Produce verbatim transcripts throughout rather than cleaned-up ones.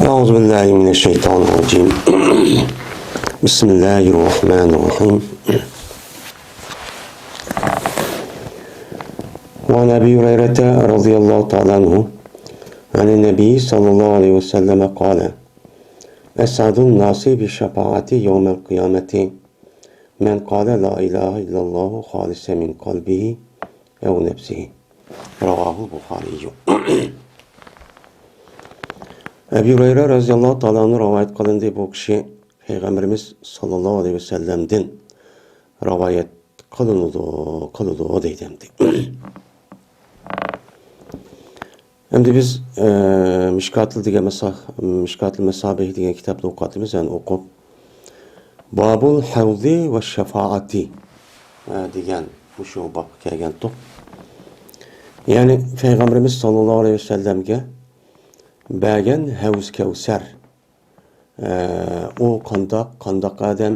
أعوذ بالله من الشيطان الرجيم. بسم الله الرحمن الرحيم. وعن أبي هريرة رضي الله تعالى عنه عن النبي صلى الله عليه وسلم قال: أسعد الناس بشفاعتي يوم القيامة من قال لا إله إلا الله خالصا من قلبه أو نفسه. رواه البخاري. ئەبۇ ھۇرەيرە رەزىياللاھۇ تائالا ئەنھۇ رىۋايەت قىلىندى، بۇ كىشى پەيغەمبىرىمىز ساللاللاھۇ ئەلەيھى ۋەسەللەمدىن رىۋايەت قىلىنىدۇ، قىلىدۇ دەيدۇ ئەمدى. ئەمدى بىز، ئە، مىشكاتىل دېگەن مەسا-، مىشكاتىل مەسابىھ دېگەن كىتابنى ئوقۇۋاتىمىز، يەنى ئوقۇپ، بابۇل ھەۋزى ۋە شەفائەتى، ئە، دېگەن مۇشۇ بابقا كەلگەنتۇق. يەنى پەيغەمبىرىمىز ساللاللاھۇ ئەلەيھى ۋەسەللەمگە بەرگەن ھەۋز كەۋسەر، ئە، ئۇ قانداق، قانداق ئادەم،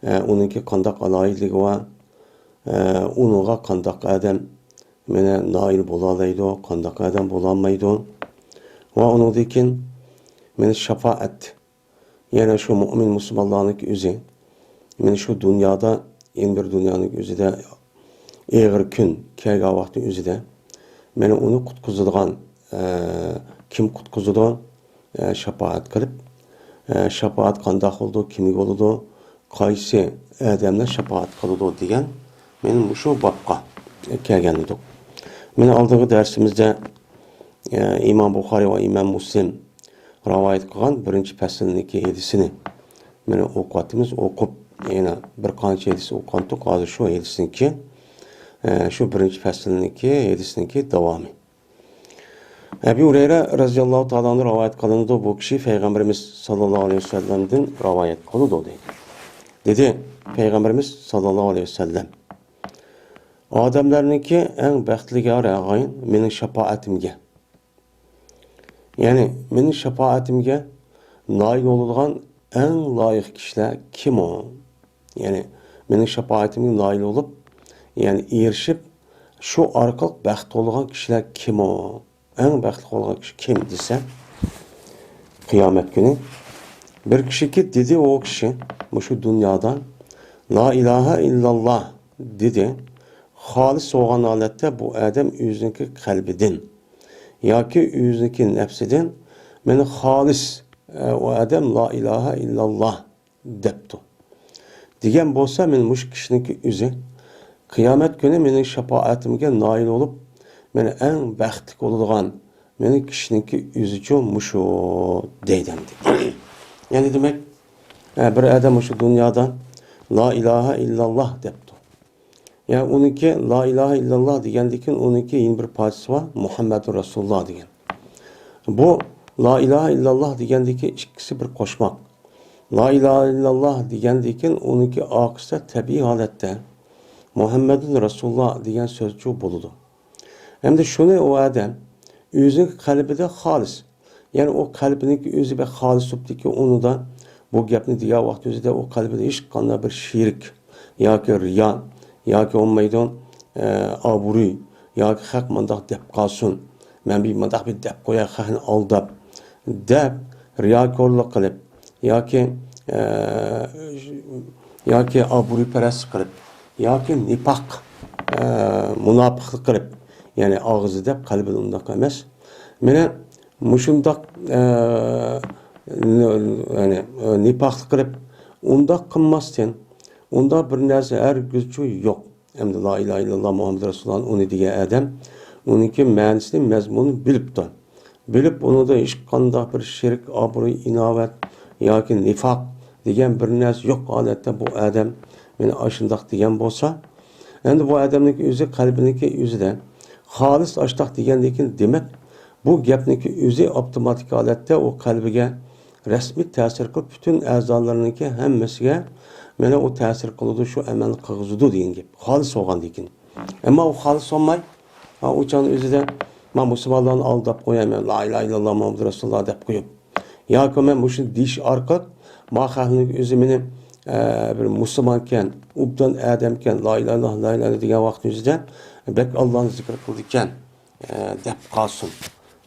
ئە، ئۇنىڭكى قانداق ئالاھىدىلىكى بار، ئە، ئۇنىڭغا قانداق ئادەم مانا نائىل بولالايدۇ، قانداق ئادەم بولالمايدۇ. ۋە ئۇنىڭدىن كېيىن مانا شاپائەت، يەنى شۇ مۇئمىن مۇسۇلمانلارنىڭكى ئۆزى، مانا شۇ دۇنيادا، يەنە بىر دۇنيانىڭ ئۆزىدە ئېغىر كۈن كەلگەن ۋاقىتنىڭ ئۆزىدە، مانا ئۇنى قۇتقۇزىدىغان، ئە، كىم قۇتقۇزىدۇ؟ ئە، شاپائەت قىلىپ، ئە، شاپائەت قانداق بولىدۇ، كىمگە بولىدۇ، قايسى ئادەملەر شاپائەت قىلىدۇ دېگەن مانا مۇشۇ بابقا كەلگەن ئىدۇق. مانا ئالدىنقى دەرسىمىزدە، ئە، ئىمام بۇخارىي ۋە ئىمام مۇسلىم رىۋايەت قىلغان بىرىنچى پەسىلنىڭكى ھەدىسىنى مانا ئوقۇۋاتىمىز. ئوقۇپ، يەنە بىر قانچە ھەدىس ئوقۇغانتۇق. ھازىر شۇ ھەدىسنىڭكى، ئە، شۇ بىرىنچى پەسىلنىڭكى ھەدىسنىڭكى داۋامى. ئەبۇ ھۇرەيرە رەزىياللاھۇ تائالا ئەنھۇ رىۋايەت قىلىنىدۇ، بۇ كىشى پەيغەمبىرىمىز ساللاللاھۇ ئەلەيھى ۋەسەللەمدىن رىۋايەت قىلىدۇ دەيدۇ. دېدى پەيغەمبىرىمىز ساللاللاھۇ ئەلەيھى ۋەسەللەم، ئادەملەرنىڭكى ئەڭ بەختلىكى ئاغايىن مېنىڭ شاپائەتىمگە، يەنى مېنىڭ شاپائەتىمگە نائىل بولىدىغان ئەڭ لايىق كىشىلەر كىم ئۇ؟ يەنى مېنىڭ شاپائىتىمگە نائىل بولۇپ، يەنى ئېرىشىپ، شۇ ئارقىلىق بەخت بولغان كىشىلەر كىم ئۇ؟ ئەڭ بەختلىك بولغان كىشى كىم دېسە، قىيامەت كۈنى بىر كىشىكى دېدى، ئۇ كىشى مۇشۇ دۇنيادا لا ئىلاھە ئىللاللا دېدى. خالىس بولغان ھالەتتە بۇ ئادەم ئۆزىنىڭكى قەلبىدىن ياكى ئۆزىنىڭكى نەپسىدىن مېنى خالىس، ئە، ئۇ ئادەم لا ئىلاھە ئىللاللا دەپتۇ دېگەن بولسا، مېنى مۇشۇ كىشىنىڭكى ئۆزى قىيامەت كۈنى مېنىڭ شاپائەتىمگە نائىل بولۇپ، مېنى ئەڭ بەختلىك بولىدىغان مېنىڭ كىشىنىڭكى ئۆزىچۇ مۇشۇ دەيدۇ ئەمدى. يەنى دېمەك، ئە، بىر ئادەم مۇشۇ دۇنيادا لا ئىلاھە ئىللاللا دەپتۇ. يەنى ئۇنىڭكى لا ئىلاھە ئىللاللا دېگەندىن كېيىن ئۇنىڭكى يەنە بىر پارچىسى بار، مۇھەممەدۇر رەسۇلۇللا دېگەن. بۇ لا ئىلاھە ئىللاللا دېگەندىكى ئىككىسى بىر قوشماق. لا ئىلاھە ئىللاللا دېگەندىن كېيىن ئۇنىڭكى ئارقىسىدا تەبىئىي ھالەتتە مۇھەممەدۇن رەسۇلۇللا دېگەن سۆزچۇ بولىدۇ. ئەمدى شۇنى ئۇ ئادەم ئۆزىنىڭ قەلبىدە خالىس، يەنى ئۇ قەلبىنىڭكى ئۆزى بەك خالىس بولۇپتىكى، ئۇنىدا بۇ گەپنى دېگەن ۋاقتى ئۆزىدە ئۇ قەلبىدە ھېچقانداق بىر شېرىك ياكى رىيا ياكى بولمايدۇ، ئە، ئابرۇي ياكى خەق مۇنداق دەپ قالسۇن، مەن بىر مۇنداق بىر دەپ قوياي خەقنى ئالداپ دەپ رىياكورلۇق قىلىپ ياكى، ئە، ياكى ئابرۇيپەرەسلىك قىلىپ ياكى نىپاق، ئە، مۇناپىقلىق قىلىپ، يەنى ئاغزى دەپ قەلبىدە ئۇنداق ئەمەس. مانا مۇشۇنداق، ئە، ن-، يەنى، ئە، نىپاقلىق قىلىپ ئۇنداق قىلماستىن، ئۇنداق بىر نەرسە ھەرگىزچۇ يوق. ئەمدى لا ئىلاھە ئىللاللا مۇھەممەد رەسۇلۇللا ئۇنى دېگەن ئادەم ئۇنىڭكى مەنىسىنى، مەزمۇنىنى بىلىپتۇ. بىلىپ، ئۇنىڭدا ھېچقانداق بىر شېرىك، ئابرۇي، ئىناۋەت ياكى نىفاق دېگەن بىر نەرسە يوق ھالەتتە بۇ ئادەم مېنى ئاشۇنداق دېگەن بولسا، ئەمدى بۇ ئادەمنىڭكى ئۆزى قەلبىنىڭكى ئۆزىدە خالىس ئاشتاق دېگەندىن كېيىن، دېمەك، بۇ گەپنىڭكى ئۆزى ئاپتوماتىك ھالەتتە ئۇ قەلبىگە رەسمىي تەسىر قىلىپ، پۈتۈن ئەزالىرىنىڭكى ھەممىسىگە مانا ئۇ تەسىر قىلىدۇ، شۇ ئەمەلنى قىلغۇزىدۇ دېگەن گەپ. خالىس بولغاندىن كېيىن. ئەمما ئۇ خالىس بولماي، ھا، ئۇ چاغنىڭ ئۆزىدە مەن مۇسۇلمانلارنى ئالداپ قوياي، مەن لا ئىلاھە ئىللاللا مۇھەممەد رەسۇلۇللا دەپ قويۇپ. ياكى مەن مۇشۇنى دېيىش ئارقىلىق ما خەقنىڭ ئۆزى مېنى، ئە، بىر مۇسۇلمانكەن، ئوبدان ئادەمكەن، لا ئىلاھە ئىللاللا، لا ئىلاھە ئىللاللا دېگەن ۋاقىتنىڭ ئۆزىدە بەك ئاللانى زىكىر قىلىدىكەن، ئە، دەپ قالسۇن.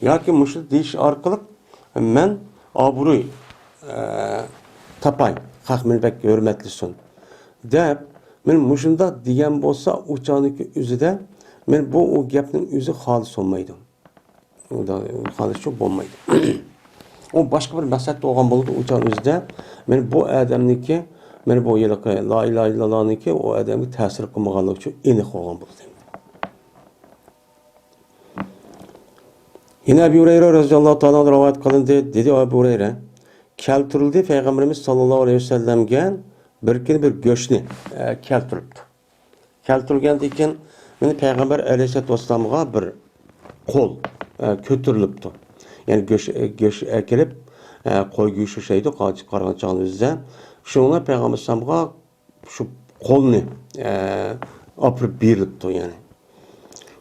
ياكى مۇشۇنى دېيىش ئارقىلىق مەن ئابرۇي، ئە، تاپاي، خەق مېنى بەك ھۆرمەتلىسۇن، دەپ، مەن مۇشۇنداق دېگەن بولسا، ئۇ چاغنىڭكى ئۆزىدە مەن بۇ، ئۇ گەپنىڭ ئۆزى خالىس بولمايدۇ. ئۇندا خالىسچۇ بولمايدۇ. ئۇ باشقا بىر مەقسەتتە بولغان بولىدۇ، ئۇ چاغ ئۆزىدە مەن بۇ ئادەمنىڭكى، مەن بۇ ھېلىقى لا ئىلاھە ئىللاللانىڭكى ئۇ ئادەمگە تەسىر قىلمىغانلىقى ئۈچۈن ئېنىق بولغان بولىدۇ. يەنە ئەبۇ ھۇرەيرە رەزىياللاھۇ تائالا ئانھۇ رىۋايەت قىلىندى. دېدى ئەبۇ ھۇرەيرە، كەلتۈرۈلدى پەيغەمبىرىمىز ساللاللاھۇ ئەلەيھى ۋەسەللەمگە بىر كۈنى بىر گۆشنى، ئە، كەلتۈرۈپتۇ. كەلتۈرگەندىن كېيىن، مېنى پەيغەمبەر ئەلەيھىسسالاتۇ ۋەسسالامغا بىر قول، ئە، كۆتۈرۈلۈپتۇ. يەنى گۆش، گۆش ئەكېلىپ، ئە، قوي گۆشى ئوخشايدۇ، قارىغان چاغنىڭ ئۆزىدە. شۇنىڭ بىلەن پەيغەمبەر ئەلەيھىسسالامغا شۇ قولنى، ئە، ئاپىرىپ بېرىلىپتۇ، يەنى.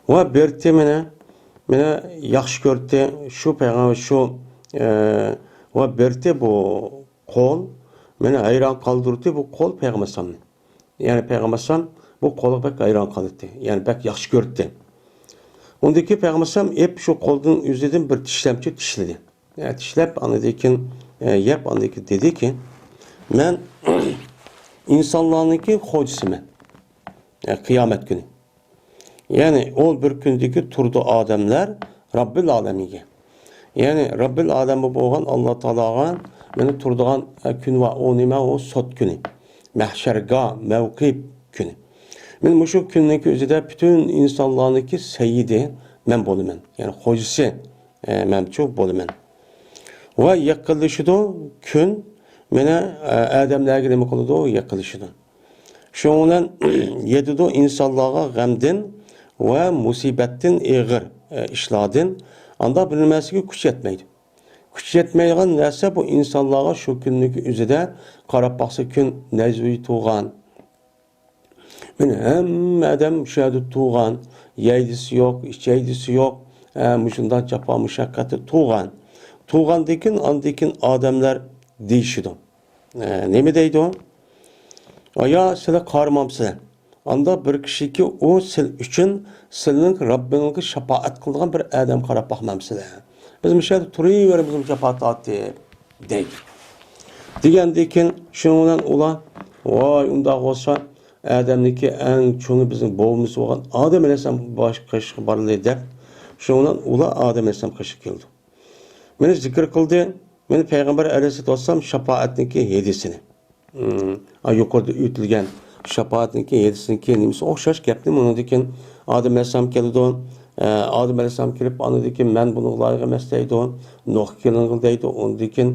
ۋە بەردى مانا، مانا ياخشى كۆردى، شۇ پەيغەمبەر، شۇ، ئە، ۋە بەردى بۇ قول، مېنى ھەيران قالدۇردى بۇ قول پەيغەمبەر ئەلەيھىسسالامنى. يەنى پەيغەمبەر ئەلەيھىسسالام بۇ قولغا بەك ھەيران قالدى. يەنى بەك ياخشى كۆردى. ئۇندىن كېيىن پەيغەمبەر ئەلەيھىسسالام ئېپ شۇ قولدىن ئۆزىدىن بىر چىشلەمچە چىشلىدى. ئە، چىشلەپ، ئاندىن كېيىن، ئە، يەپ، ئاندىن كېيىن دېدىكى، مەن ئىنسانلارنىڭكى خوجىسىمەن. ئە، قىيامەت كۈنى. يەنى ئۇ بىر كۈندىكى تۇرىدۇ ئادەملەر رەببىل ئالەمىنگە. يەنى رەببىل ئالەمى بولغان ئاللا تائالاغا مانا تۇرىدىغان، ئە، كۈن ۋە ئۇ نېمە؟ ئۇ سوت كۈنى. مەھشەرگاھ، مەۋقىپ كۈنى. مەن مۇشۇ كۈننىڭكى ئۆزىدە پۈتۈن ئىنسانلارنىڭكى سەييىدى مەن بولىمەن. يەنى خوجىسى، ئە، مەنچۇ بولىمەن. ۋە يېقىنلىشىدۇ كۈن، مانا، ئە، ئادەملەرگە نېمە قىلىدۇ؟ يېقىنلىشىدۇ. شۇنىڭ بىلەن يېتىدۇ ئىنسانلارغا غەمدىن ۋە مۇسىبەتتىن، ئېغىر، ئە، ئىشلاردىن. ئاندا بىر نەرسىگە كۈچ يەتمەيدۇ. كۈچ يەتمەيدىغان نەرسە بۇ ئىنسانلارغا شۇ كۈننىڭكى ئۆزىدە قاراپ باقسا، كۈن نەزۋى تۇغان. مانا ھەممە ئادەم شۇ يەردە تۇغان، يەيدىسى يوق، ئىچەيدىسى يوق، ئە، مۇشۇنداق جاپا مۇشەققەتتە تۇغان. تۇغاندىن كېيىن، ئاندىن كېيىن ئادەملەر دېيىشىدۇ. ئە، نېمە دەيدۇ؟ ئايا، سىلەر قارىمامسىلەر؟ ئاندا بىر كىشىكى ئۇ سىل ئۈچۈن سىلنىڭ رەببىڭىزگە شاپائەت قىلىدىغان بىر ئادەم قاراپ باقمامسىلەر؟ بىز مۇشۇ يەردە تۇرۇۋېرىمىزمۇ جاپا تارتىپ، دەيدۇ. دېگەندىن كېيىن شۇنىڭ بىلەن ئۇلار، ۋاي، ئۇنداق بولسا ئادەمنىڭكى ئەڭ چوڭى بىزنىڭ بوۋىمىز بولغان ئادەم ئەلەيھىسسالام باش قېشىغا بارىلى دەپ، شۇنىڭ بىلەن ئۇلار ئادەم ئەلەيھىسسالام قېشىغا كېلىدۇ. مېنى زىكىر قىلدى، مېنى پەيغەمبەر ئەلەيھىسسالام شاپائەتنىڭكى ھەدىسىنى. ئىم، ئا، يۇقىرىدا ئۆتۈلگەن شاپائەتنىڭكى، ھەدىسنىڭكى نېمىسى ئوخشاش گەپنى. ئۇنىڭدىن كېيىن ئادەم ئەلەيھىسسالام كېلىدۇ. ئە، ئادەم ئەلەيھىسسالام كېلىپ، ئاندىن كېيىن مەن بۇنىڭغا لايىق ئەمەس دەيدۇ. نۇھ كېلىڭغىل دەيدۇ. ئۇنىڭدىن كېيىن،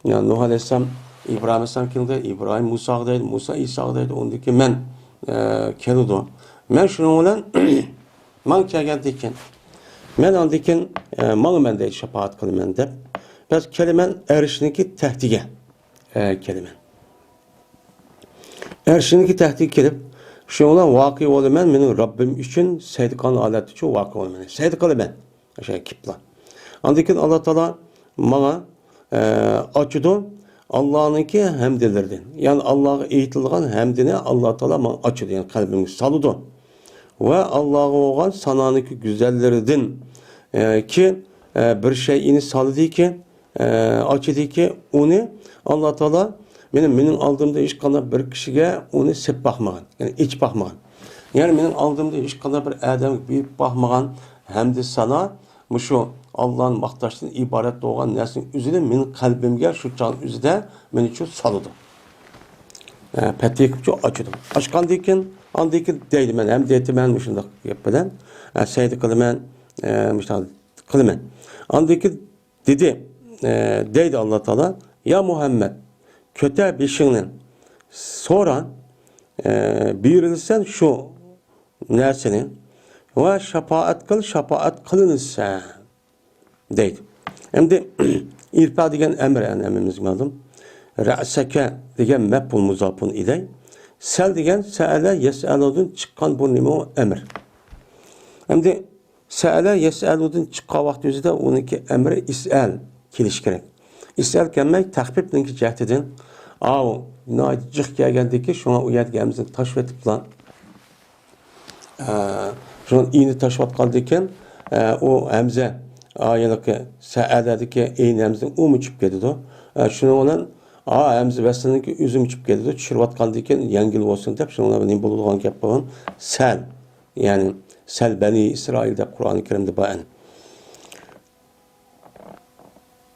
ئە، نۇھ ئەلەيھىسسالام ئىبراھىم ئەلەيھىسسالام كېلىدۇ. ئىبراھىم مۇساغا دەيدۇ. مۇسا ئىساغا دەيدۇ. ئۇنىڭدىن كېيىن مەن، ئە، كېلىدۇ. مەن شۇنىڭ بىلەن ماڭا كەلگەندىن كېيىن، مەن ئاندىن كېيىن، ئە، ماڭىمەن دەيدۇ، شاپائەت قىلىمەن دەپ. بەس كېلىمەن ئەرشنىڭكى تەختىگە. ئە، كېلىمەن. ئەرشىنىڭكى تەختىگە كېلىپ، شۇنىڭ بىلەن ۋەقە بولىمەن، مېنىڭ رەببىم ئۈچۈن سەجدە قىلغان ھالەتتىچۇ ۋەقە بولىمەن. سەجدە قىلىمەن. ئاشۇ كېلىپلا. ئاندىن كېيىن ئاللا تائالا ماڭا، ئە، ئاچىدۇ ئاللانىڭكى ھەمدىلىرىدىن. يەنى ئاللاغا ئېيتىلغان ھەمدىنى ئاللا تائالا ماڭا ئاچىدۇ، يەنى قەلبىمگە سالىدۇ. ۋە ئاللاغا بولغان سانانىڭكى گۈزەللىرىدىن، ئە، كى، ئە، بىر شەيئىنى سالىدىكى، ئە، ئاچىدىكى، ئۇنى ئاللا تائالا مېنىڭ، مېنىڭ ئالدىمدا ھېچقانداق بىر كىشىگە ئۇنى سېلىپ باقمىغان، يەنى ئېچىپ باقمىغان. يەنى مېنىڭ ئالدىمدا ھېچقانداق بىر ئادەمگە بېرىپ باقمىغان ھەمدۇ سانا مۇشۇ ئاللانى ماختاشتىن ئىبارەت بولغان نەرسىنىڭ ئۆزىنى مېنىڭ قەلبىمگە شۇ چاغنىڭ ئۆزىدە مېنىچۇ سالىدۇ. ئە، پەتھى قىلىپچۇ ئاچىدۇ. ئاچقاندىن كېيىن، ئاندىن كېيىن دەيدۇ، مەن ھەمدە ئېيتىمەن مۇشۇنداق گەپ بىلەن، ئە، سەجدە قىلىمەن، ئە، مۇشۇنداق قىلىمەن. ئاندىن كېيىن دېدى، ئە، دەيدۇ ئاللا تائالا، يا مۇھەممەد، كۆتەر بېشىڭنى، سورا، ئە، بېرىلسەن شۇ نەرسىنى ۋە شاپائەت قىل، شاپائەت قىلىنىسەن، دەيدۇ. ئەمدى ئىرفا دېگەن ئەمر، يەنى ھەممىمىزگە مەلۇم. رەسەكە دېگەن مەپئۇل مۇزاپۇن ئىلەي. سەل دېگەن سەئەلە يەسئەلۇدىن چىققان بۇ نېمە؟ ئۇ ئەمر. ئەمدى سەئەلە يەسئەلۇدىن چىققان ۋاقتى ئۆزىدە ئۇنىڭكى ئەمرى ئىسئەل كېلىشى كېرەك. ئىسئەل كەلمەي، تەخپىپنىڭكى جەھىتىدىن، ئاۋۇ، ناھايىتى جىق كەلگەندىكى، شۇڭا ئۇ يەردىكى ھەمزىنى تاشلىۋېتىپلا، ئە، شۇڭا ئىنى تاشلىۋاتقاندىكىن، ئە، ئۇ ھەمزە، ئا، ھېلىقى سەئەدەدىكى ئەينى ھەمزىنىڭ ئۇمۇ چۈشۈپ كېتىدۇ. ئا، شۇنىڭ بىلەن ئا ھەمزە ۋەسلىنىڭكى ئۆزىمۇ چۈشۈپ كېتىدۇ. چۈشۈرۈۋاتقاندىن كېيىن يەڭگىل بولسۇن دەپ، شۇنىڭ بىلەن نېمە بولىدىغان گەپ بولغان؟ سەل. يەنى سەل بەنى ئىسرائىل دەپ قۇرئانى كەرىمدە بار ئەنە.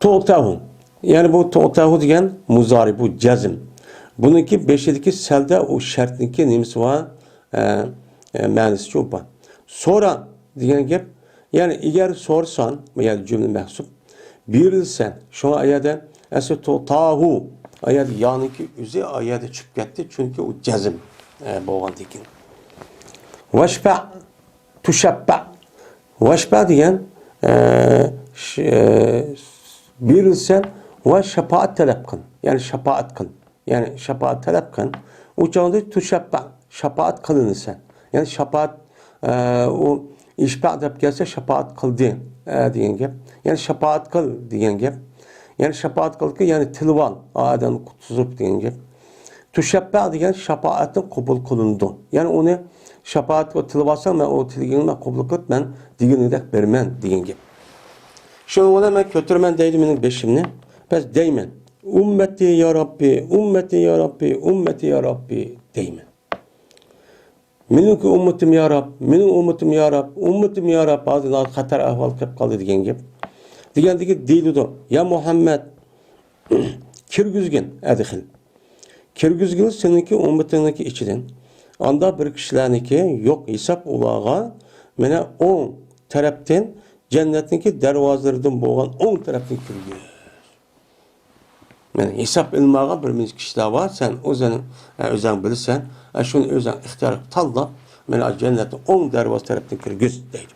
تۇئتەھۇ. يەنى بۇ تۇئتەھۇ دېگەن مۇزارى، بۇ جەزم. بۇنىڭكى بېشىدىكى سەلدە ئۇ شەرتنىڭكى نېمىسى بار؟ ئە، ئە، مەنىسى شۇ بار. سورا دېگەن گەپ، يەنى ئەگەر سورىساڭ، بۇ يەردە جۈملە مەھسۇپ، بېرىلسە، شۇڭا ئايەردە ئەسلى تۇ-، تاھۇ، ئايەردە يانىڭكى ئۆزى ئايەردە چۈشۈپ كەتتى، چۈنكى ئۇ جەزم، ئە، بولغاندىن كېيىن. ۋەشفە، تۇشەپپە. ۋەشفە دېگەن، ئە، ش-، ئە، بېرىلسە ۋە شاپائەت تەلەپ قىل. يەنى شاپائەت قىل. يەنى شاپائەت تەلەپ قىل. ئۇ چاغدا تۇشەپپە، شاپائەت قىلىنىسەن. يەنى شاپائەت، ئە، ئۇ ئىشپە دەپ كەلسە شاپائەت قىلدى، ئە، دېگەن گەپ. يەنى شاپائەت قىل دېگەن گەپ. يەنى شاپائەت قىلدىكى، يەنى تىلىۋال، ئادەمنى قۇتقۇزۇپ دېگەن گەپ. تۇشەپپە دېگەن شاپائەتنى قوبۇل قىلىنىدۇ. يەنى ئۇنى شاپائەتكە تىلىۋالساڭ، مەن ئۇ تىلىگىنى مەن قوبۇل قىلىپ، مەن دېگىنىدەك بېرىمەن دېگەن گەپ. شۇنىڭ بىلەن مەن كۆتۈرىمەن دەيدۇ مېنىڭ بېشىمنى. بەس دەيمەن. ئۈممەتى يا رەببى، ئۈممەتى يا رەببى، ئۈممەتى يا رەببى دەيمەن. مېنىڭكى ئۈممىتىم يا رەب، مېنىڭ ئۈممىتىم يا رەب، ئۈممىتىم يا رەب، ھازىر ناھايىتى خەتەر ئەھۋال كېلىپ قالدى دېگەن گەپ. دېگەندىكى دېيىلىدۇ، يا مۇھەممەد، كىرگۈزگىن، ئەدخىل. كىرگۈزگىن سېنىڭكى ئۈممىتىڭنىڭكى ئىچىدىن. ئاندا بىر كىشىلەرنىڭكى يوق ھېساب ئۇلارغا، مانا ئوڭ تەرەپتىن، جەننەتنىڭكى دەرۋازىلىرىدىن بولغان ئوڭ تەرەپتىن كىرگۈز. مانا ھېساب ئېلىنمىغان بىر مۇنچە كىشىلەر بار، سەن ئۆزۈڭ، ئە، ئۆزۈڭ بىلىسەن، ئە، شۇنى ئۆزۈڭ ئىختىيار قىلىپ تاللا، مانا جەننەتنىڭ ئوڭ دەرۋازا تەرەپتىن كىرگۈز دەيدۇ.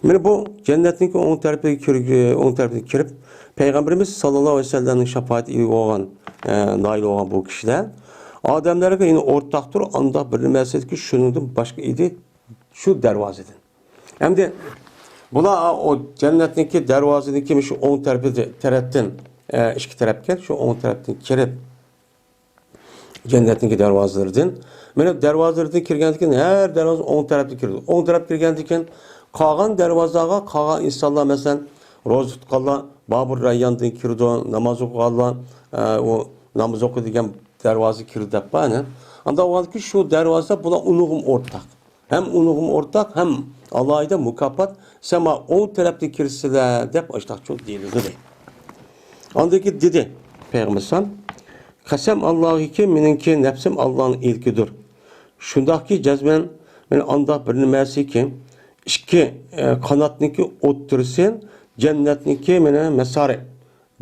مانا بۇ جەننەتنىڭكى ئوڭ تەرىپىگە كىرگۈ-، ئوڭ تەرىپىگە كىرىپ، پەيغەمبىرىمىز ساللاللاھۇ ئەلەيھى ۋەسەللەمنىڭ شاپائىتىگە ئىگە بولغان، ئە، نائىل بولغان بۇ كىشىلەر ئادەملەرگە يەنە ئورتاقتۇر، ئانداق بىر نېمە ئەسلىدىكى شۇنىڭدىن باشقا ئىدى، شۇ دەرۋازىدىن. ئەمدى بۇلار ئۇ جەننەتنىڭكى دەرۋازىدىن كىرىپ شۇ ئوڭ تەرىپى، تەرەپتىن، ئە، ئىككى تەرەپكە، شۇ ئوڭ تەرەپتىن كىرىپ، جەننەتنىڭكى دەرۋازىلىرىدىن. مانا دەرۋازىلىرىدىن كىرگەندىن كېيىن ھەر دەرۋازا ئوڭ تەرەپتىن كىرىدۇ. ئوڭ تەرەپ كىرگەندىن كېيىن قالغان دەرۋازىلارغا قالغان ئىنسانلار، مەسىلەن، روزا تۇتقانلار بابۇر رەيياندىن كىرىدۇ، ناماز ئوقۇغانلار، ئە، ئۇ ناماز ئوقۇيدىغان دەرۋازا كىرىدۇ دەپ بار، ئەنە. ئاندا بولغاندىكىن شۇ دەرۋازا بۇلار ئۇنىڭغىمۇ ئورتاق. ھەم ئۇنىڭغىمۇ ئورتاق، ھەم ئالاھىدە مۇكاپات، سەن مانا ئوڭ تەرەپتىن كىرىسىلەر دەپ ئاشتاق چوت دېيىلىدۇ دەيدۇ. ئاندىن كېيىن دېدى پەيغەمبەر ئەلەيھىسسالام، قەسەم ئاللاھىكى، مېنىڭكى نەپسىم ئاللانىڭ ئىلكىدۇر. شۇنداقكى جەزمەن، مانا ئانداق بىر نېمەسىكى، ئىككى، ئە، قاناتنىڭكى ئوتتۇرىسى جەننەتنىڭكى، مانا، مەسارى،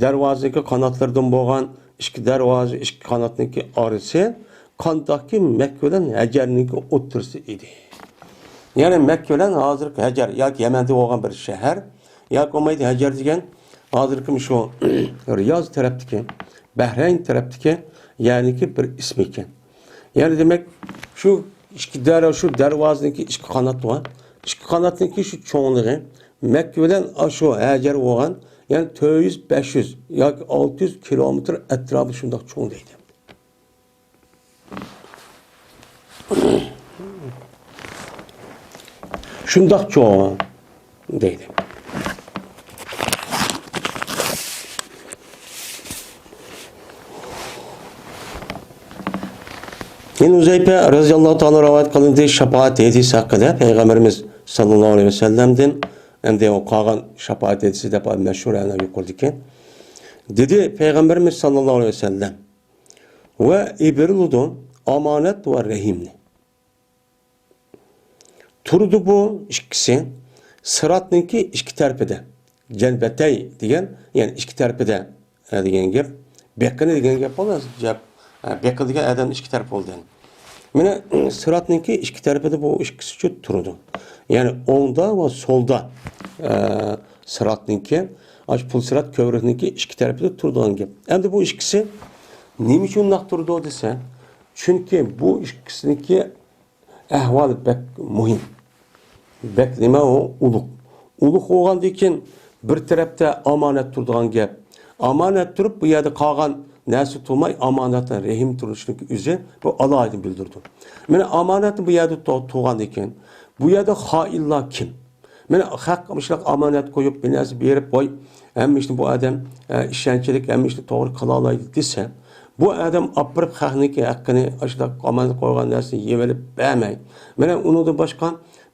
دەرۋازىنىڭكى قاناتلىرىدىن بولغان ئىككى دەرۋازا، ئىككى قاناتنىڭكى ئارىسى قانداقكى مەككە بىلەن ھەجەرنىڭكى ئوتتۇرىسى ئىدى. يەنى مەككە بىلەن ھازىرقى ھەجەر ياكى يەمەندە بولغان بىر شەھەر، ياكى بولمايدۇ ھەجەر دېگەن ھازىرقى شۇ رىياز تەرەپتىكى، بەھرەين تەرەپتىكى يەرنىڭكى بىر ئىسمى ئىكەن. يەنى دېمەك، شۇ ئىككى دەر-، شۇ دەرۋازىنىڭكى ئىككى قاناتى بار. ئىككى قاناتنىڭكى شۇ چوڭلۇقى مەككە بىلەن ئاشۇ ھەجەر بولغان، يەنى تۆت يۈز، بەش يۈز ياكى ئالتە يۈز كىلومېتىر ئەتراپى شۇنداق چوڭ دەيدۇ. شۇنداق چوڭ دەيدۇ. يەنە ئۇزەيپە رەزىياللاھۇ تائالا رىۋايەت قىلىندى شاپائەت ھەدىسى ھەققىدە پەيغەمبىرىمىز ساللاللاھۇ ئەلەيھى ۋەسەللەمدىن، ئەمدى ئۇ قالغان شاپائەت ھەدىسى دەپ مەشھۇر، ئەنە يۇقىرىدىكى. دېدى پەيغەمبىرىمىز ساللاللاھۇ ئەلەيھى ۋەسەللەم، ۋە ئېبىرىلىدۇ ئامانەت ۋە رەھىمنى. تۇرىدۇ بۇ ئىككىسى سىراتنىڭكى ئىككى تەرىپىدە. جەنبەتەي دېگەن، يەنى ئىككى تەرىپىدە، ئە، دېگەن گەپ. بېقىنى دېگەن گەپ بولماس. جەپ-، ئە، بېقىن دېگەن ئادەمنىڭ ئىككى تەرىپى بولىدۇ. مانا، سىراتنىڭكى ئىككى تەرىپىدە بۇ ئىككىسى چوت تۇرىدۇ. يەنى ئوڭدا ۋە سولدا، ئە، سىراتنىڭكى، ئاشۇ پۇل سىرات كۆۋرۈكنىڭكى ئىككى تەرىپىدە تۇرىدىغان گەپ. ئەمدى بۇ ئىككىسى نېمە ئۈچۈن ئۇنداق تۇرىدۇ دېسە، چۈنكى بۇ ئىككىسىنىڭكى ئەھۋالى بەك مۇھىم. بەك نېمە ئۇ؟ ئۇلۇغ. ئۇلۇغ بولغاندىن كېيىن بىر تەرەپتە ئامانەت تۇرىدىغان گەپ. ئامانەت تۇرۇپ، بۇ يەردە قالغان نەرسە تۇرماي، ئامانەتنىڭ رەھىم تۇرۇشىنىڭ ئۆزى بۇ ئالاھىدە بىلدۈرىدۇ. مانا ئامانەتنى بۇ يەردە تو-، تۇرغاندىن كېيىن، بۇ يەردە خائىنلار كىم؟ مانا خەق مۇشۇنداق ئامانەت قويۇپ، بىر نەرسە بېرىپ، ۋاي، ھەممە ئىشنى بۇ ئادەم، ئە، ئىشەنچلىك، ھەممە ئىشنى توغرا قىلالايدۇ دېسە، بۇ ئادەم ئاپىرىپ خەقنىڭكى ھەققىنى، ئاشۇنداق ئامانەت قويغان نەرسىنى يېۋېلىپ بەرمەي، مانا ئۇنىڭدىن باشقا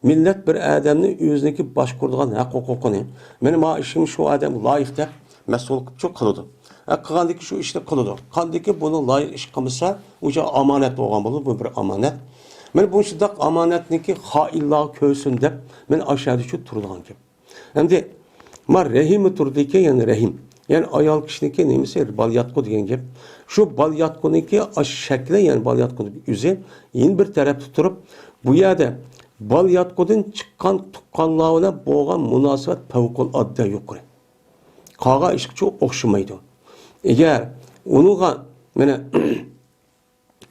مىللەت بىر ئادەمنى ئۆزىنىڭكى باشقۇرىدىغان ھەق-ھوقۇقىنى، مانا، ما ئىشىم شۇ ئادەمگە لايىق دەپ مەسئۇل قىلىپچۇ قىلىدۇ. ھە، قىلغاندىكى شۇ ئىشنى قىلىدۇ. قاندىكى بۇنىڭ لايىق ئىش قىلمىسا، ئۇ ئامانەت بولغان بولىدۇ، بۇ بىر ئامانەت. مانا بۇ شۇنداق ئامانەتنىكى خائىنلارغا كۆرسۇن دەپ، مانا ئاشۇ يەردە شۇ تۇرىدىغان گەپ. ئەمدى ما رەھىمى تۇرىدىكەن، يەنى رەھىم. يەنى ئايال كىشىنىڭكى نېمىسى، بالىياتقۇ دېگەن گەپ. شۇ بالىياتقۇنىڭكى ئاشۇ شەكلى، يەنى بالىياتقۇنىڭ ئۆزى يەنە بىر تەرەپتە تۇرۇپ، بۇ يەردە بالىياتقۇدىن چىققان تۇغقانلار بىلەن بولغان مۇناسىۋەت پەۋقۇلئاددە يۇقىرى. قالغان ئىشقىچۇ ئوخشىمايدۇ. ئەگەر ئۇنىڭغا، مانا،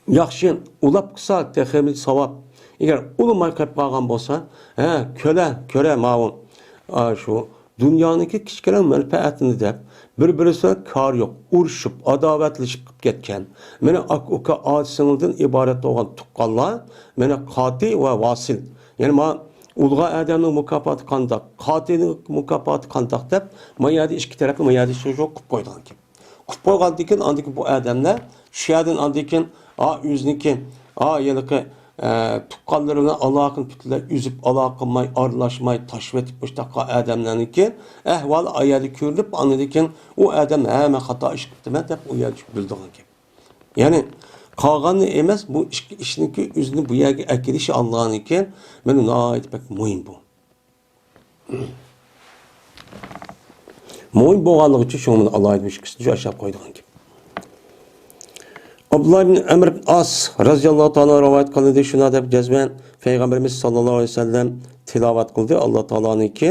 ياخشى ئۇلاپ قىلسا، تېخىمۇ ساۋاب. ئەگەر ئۇلىماي قېلىپ قالغان بولسا، ھە، كۆرە، كۆرە ماۋۇ، ئا، شۇ دۇنيانىڭكى كىچىككىنە مەنپەئەتىنى دەپ، بىر-بىرىسى بىلەن كارى يوق، ئۇرۇشۇپ، ئاداۋەتلىشىپ قېلىپ كەتكەن، مانا، ئاكا-ئۇكا، ئاچا-سىڭىلدىن ئىبارەت بولغان تۇغقانلار، مانا، قاتى ۋە ۋاسىل. يەنى ما ئۇلغا ئادەمنىڭ مۇكاپاتى قانداق، قاتىنىڭ مۇكاپاتى قانداق دەپ، ما يەردە ئىككى تەرەپنى ما يەردە شۇ قىلىپ قويىدىغان گەپ. قىلىپ قويغاندىن كېيىن، ئاندىن كېيىن بۇ ئادەملەر شۇ يەردىن ئاندىن كېيىن، ئا، ئۆزىنىڭكى، ئا، ھېلىقى، ئە، تۇغقانلىرى بىلەن ئالاقىنى پۈتۈنلەي ئۈزۈپ، ئالاقە قىلماي، ئارىلاشماي، تاشلىۋېتىپ، مۇشۇنداق قىلغان ئادەملەرنىڭكى ئەھۋالى ئا يەردە كۆرۈلۈپ، ئاندىن كېيىن ئۇ ئادەم، ھە، مەن خاتا ئىش قىپتىمەن دەپ ئۇ يەردە بىلىدىغان گەپ. يەنى قالغاننى ئەمەس، بۇ ئىككى ئىشنىڭكى ئۆزىنى بۇ يەرگە ئەكېلىشى ئاللانىڭكى، مانا ناھايىتى بەك مۇھىم بۇ. مۇھىم بولغانلىقى ئۈچۈن شۇڭا مانا ئالاھىدە مۇشۇ قىسمىنى ئاشۇ قويىدىغان گەپ. ئابدۇللا ئىبن ئەمر ئىبن ئاس رەزىياللاھۇ تائالا رىۋايەت قىلىندى، شۇنداق دەپ جەزمەن پەيغەمبىرىمىز ساللاللاھۇ ئەلەيھى ۋەسەللەم تىلاۋەت قىلدى ئاللا تائالانىڭكى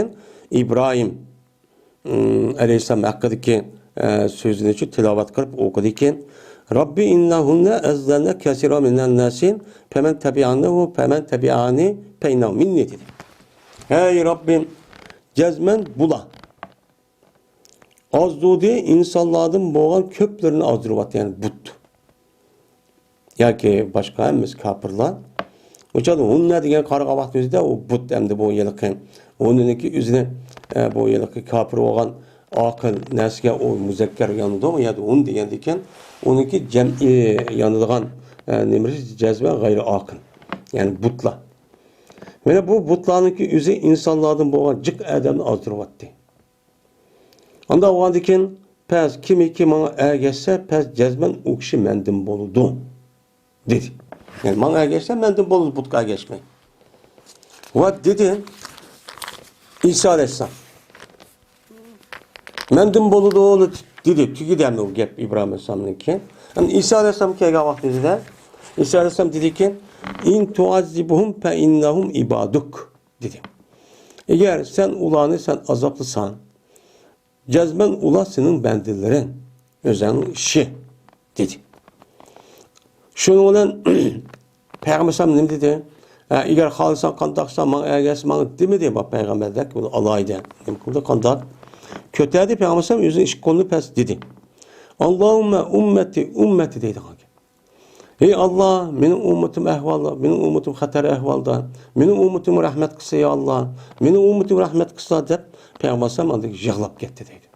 ئىبراھىم ئەلەيھىسسالام ھەققىدىكى، ئە، سۆزىنى شۇ تىلاۋەت قىلىپ ئوقۇدىكەن. رەببى ئىننەھۇننە ئەزلەننە كەسىرا مىنەن نەسى فەمەن تەبىئەنى فەمەن تەبىئەنى فەئىننەھۇ مىننى دېدى. ھەي رەببىم، جەزمەن بۇلار ئازدۇردى ئىنسانلاردىن بولغان كۆپلىرىنى ئازدۇرۇۋاتتى، يەنى بۇت. ياكى باشقا ھەممىسى كاپىرلار. ئۇ چاغدا ھۇننە دېگەن قارىغان ۋاقتىمىزدا ئۇ بۇت ئەمدى بۇ ھېلىقى. ھۇننىنىڭكى ئۆزىنى، ئە، بۇ ھېلىقى كاپىر بولغان ئاقىل نەرسىگە ئۇ مۇزەككەر يانىدۇ. ئۇ يەردە ھۇن دېگەندىكىن ئۇنىڭكى جەمئىي يانىدىغان، ئە، نېمىسى جەزمەن غەيرىي ئاقىل. يەنى بۇتلار. مانا بۇ بۇتلارنىڭكى ئۆزى ئىنسانلاردىن بولغان جىق ئادەمنى ئازدۇرۇۋاتتى. ئانداق بولغاندىكىن، پەس، كىمكى ماڭا ئەگەشسە، پەس جەزمەن ئۇ كىشى مەندىن بولىدۇ، دېدى. يەنى ماڭا ئەگەشسە، مەندىن بولىدۇ، بۇتقا ئەگەشمەي. ۋە دېدى، ئىسا ئەلەيھىسسالام، مەندىن بولىدۇ، دېدى. تۈگىدى ئەمدى ئۇ گەپ ئىبراھىم ئەلەيھىسسالامنىڭكى. ئەمدى ئىسا ئەلەيھىسسالام كەلگەن ۋاقتىدا، ئىسا ئەلەيھىسسالام دېدىكى، ئىن تۇئەززىبھۇم فەئىننەھۇم ئىبادۇك. دېدى. ئەگەر سەن ئۇلارنى سەن ئازابلىساڭ، جەزمەن ئۇلار سېنىڭ بەندىلىرىڭ، ئۆزۈڭنىڭ ئىشى، دېدى. شۇنىڭ بىلەن پەيغەمبەر ئەلەيھىسسالام نېمە دېدى؟ ھە، ئەگەر خالىساڭ قانداق قىلساڭ ماڭا ئەگەش، ماڭا دېمىدى، بۇ پەيغەمبەردەك بۇ ئالاھىدە نېمە قىلدى، قانداق؟ كۆتەردى پەيغەمبەر ئەلەيھىسسالام ئۆزىنىڭ ئىككى قولىنى پەس دېدى. ئاللاھۇممە ئۈممەتى، ئۈممەتى دەيدىغان گەپ. ھەي ئاللا، مېنىڭ ئۈممىتىم ئەھۋالدا، مېنىڭ ئۈممىتىم خەتەر ئەھۋالدا، مېنىڭ ئۈممىتىمگە رەھمەت قىلسا يا ئاللا، مېنىڭ ئۈممىتىمگە رەھمەت قىلسا دەپ پەيغەمبەر ئەلەيھىسسالام ئاندىن يىغلاپ كەتتى دەيدۇ.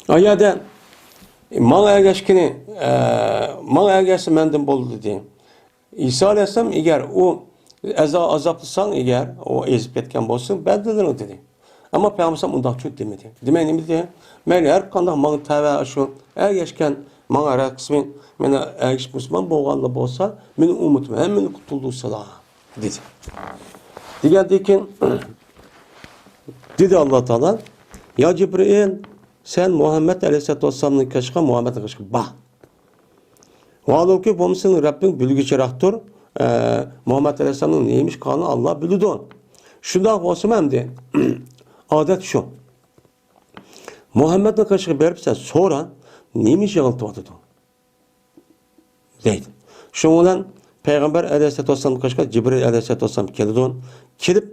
ئۇ يەردە ماڭا ئەگەشكىنى، ئە، ماڭا ئەگەشسە مەندىن بولىدۇ دېدى. ئىسا ئەلەيھىسسالام ئەگەر ئۇ ئەزا ئازابلىساڭ ئەگەر، ئۇ ئېزىپ كەتكەن بولسا بەندىلىرىڭ دېدى. ئەمما پەيغەمبەر ئەلەيھىسسالام ئۇنداقچۇ دېمىدى. دېمەك نېمە دېدى؟ مەيلى ھەر قانداق ماڭا تەۋە شۇ ئەگەشكەن، ماڭا رەقىسمى، مانا ئەگىشىپ مۇسۇلمان بولغانلا بولسا، مېنىڭ ئۈممىتىم ھەممىنى قۇتۇلدۇرسىلا، دېدى. دېگەندىن كېيىن دېدى ئاللا تائالا، يا جىبرىئىل، سەن مۇھەممەد ئەلەيھىسسالاتۇ ۋەسسالامنىڭ قېشىغا، مۇھەممەدنىڭ قېشىغا بار. ۋاھالۇنكى بولمىسا سېنىڭ رەببىڭ بىلگۈچىراقتۇر. ئە، مۇھەممەد ئەلەيھىسسالامنىڭ نېمە ئىش قىلغانىنى ئاللا بىلىدۇ. شۇنداق بولسىمۇ ئەمدى ئادەت شۇ. مۇھەممەدنىڭ قېشىغا بېرىپ سەن سورا، نېمە ئىش يىغلىتىۋاتىدۇ؟ دەيدۇ. شۇنىڭ بىلەن پەيغەمبەر ئەلەيھىسسالاتۇ ۋەسسالامنىڭ قېشىغا جىبرىئىل ئەلەيھىسسالاتۇ ۋەسسالام كېلىدۇ. كېلىپ،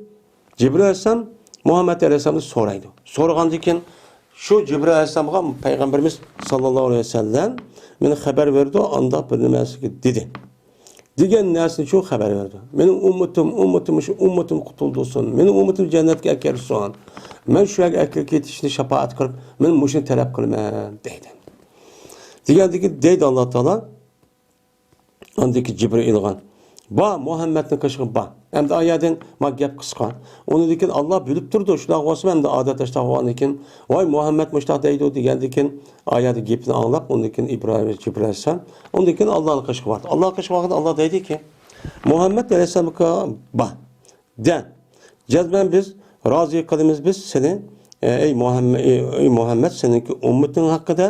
جىبرىئىل ئەلەيھىسسالام مۇھەممەد ئەلەيھىسسالامنى سورايدۇ. سورىغاندىن كېيىن، شۇ جىبرىئىل ئەلەيھىسسالامغا پەيغەمبىرىمىز ساللاللاھۇ ئەلەيھى ۋەسەللەم مانا خەۋەر بەردى، ئانداق بىر نېمىسىگە دېدى. دېگەن نەرسىنى شۇ خەۋەر بەردى. مېنىڭ ئۈممىتىم، ئۈممىتىم، شۇ ئۈممىتىم قۇتۇلدۇرسۇن. مېنىڭ ئۈممىتىم جەننەتكە ئەكىرسۇن. مەن شۇ يەرگە ئەكىرىپ كېتىشنى شاپائەت قىلىپ، مەن مۇشۇنى تەلەپ قىلىمەن، دەيدۇ. دېگەندىكىن دەيدۇ ئاللا تائالا، ئاندىكى جىبرىئىلغا، بار، مۇھەممەدنىڭ قېشىغا بار. ئەمدى ئايەدىن ما گەپ قىسقا. ئۇنىڭدىن كېيىن ئاللا بىلىپ تۇرىدۇ، شۇنداق بولسا ئەمدى ئادەت ئاشتاق بولغاندىن كېيىن، ۋاي، مۇھەممەد مۇشتاق دەيدۇ دېگەندىن كېيىن، ئايەدە گېپىنى ئاڭلاپ، ئۇندىن كېيىن ئىبراھىم جىبرىئىل ئەلەيھىسسالام، ئۇندىن كېيىن ئاللانىڭ قېشىغا باردى. ئاللانىڭ قېشىغا بارغاندا ئاللا دەيدىكى، مۇھەممەد ئەلەيھىسسالامغا بار. دە، جەزمەن بىز رازى قىلىمىز بىز سېنى، ئەي مۇھەممەد، ئەي مۇھەممەد، سېنىڭكى ئۈممىتىڭ ھەققىدە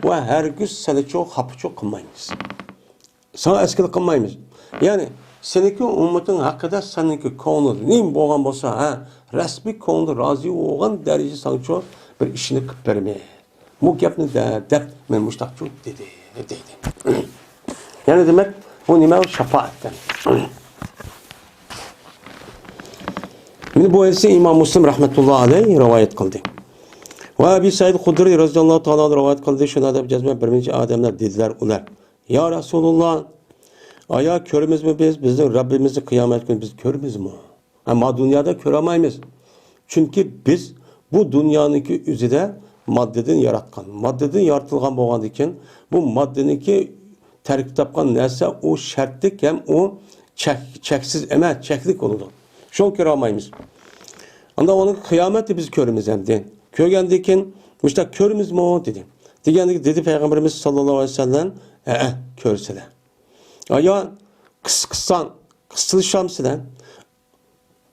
ۋە ھەرگىز سېنىچۇ خاپىچۇ قىلمايمىز. ساڭا ئەسكىلىك قىلمايمىز. يەنى سېنىڭكى ئۈممىتىڭ ھەققىدە سېنىڭكى كۆڭلۈڭ نېمە بولغان بولسا، ھە، رەسمىي كۆڭلۈڭ رازى بولغان دەرىجىدە ساڭىچۇ بىر ئىشنى قىلىپ بېرىمىز. بۇ گەپنى دە-، دەپ مەن مۇشتاقچۇ دېدى، دەيدۇ. يەنى دېمەك، بۇ نېمە؟ شاپائەتتىن. مانا بۇ ھەدىسنى ئىمام مۇسلىم رەھمەتۇللا ئەلەيھ رىۋايەت قىلدى. ۋە ئەبى سەئىد خۇدرىي رەزىياللاھۇ تائالا ئەنھۇ رىۋايەت قىلدى، شۇنداق دەپ جەزمەن بىر نەچچە ئادەملەر دېدىلەر ئۇلار، يا رەسۇلۇللا، ئايا كۆرىمىزمۇ بىز، بىزنىڭ رەببىمىزنى قىيامەت كۈنى بىز كۆرىمىزمۇ؟ ھە، ما دۇنيادا كۆرەلمەيمىز. چۈنكى بىز بۇ دۇنيانىڭكى ئۆزىدە ماددىدىن ياراتقان. ماددىدىن يارىتىلغان بولغاندىكىن، بۇ ماددىنىڭكى تەركىب تاپقان نەرسە ئۇ شەرتلىك ھەم ئۇ چەك-، چەكسىز ئەمەس، چەكلىك بولىدۇ. شۇڭا كۆرەلمەيمىز. ئاندا ئۇنىڭ قىيامەتنى بىز كۆرىمىز ئەمدى. كۆرگەندىن كېيىن، مۇشۇنداق كۆرىمىزمۇ؟ دېدى. دېگەندىكىن دېدى پەيغەمبىرىمىز ساللاللاھۇ ئەلەيھى ۋەسەللەم، ھەئە، كۆرىسىلەر. ئايا، قىس-، قىسساڭ، قىسسىلىشامسىلەر؟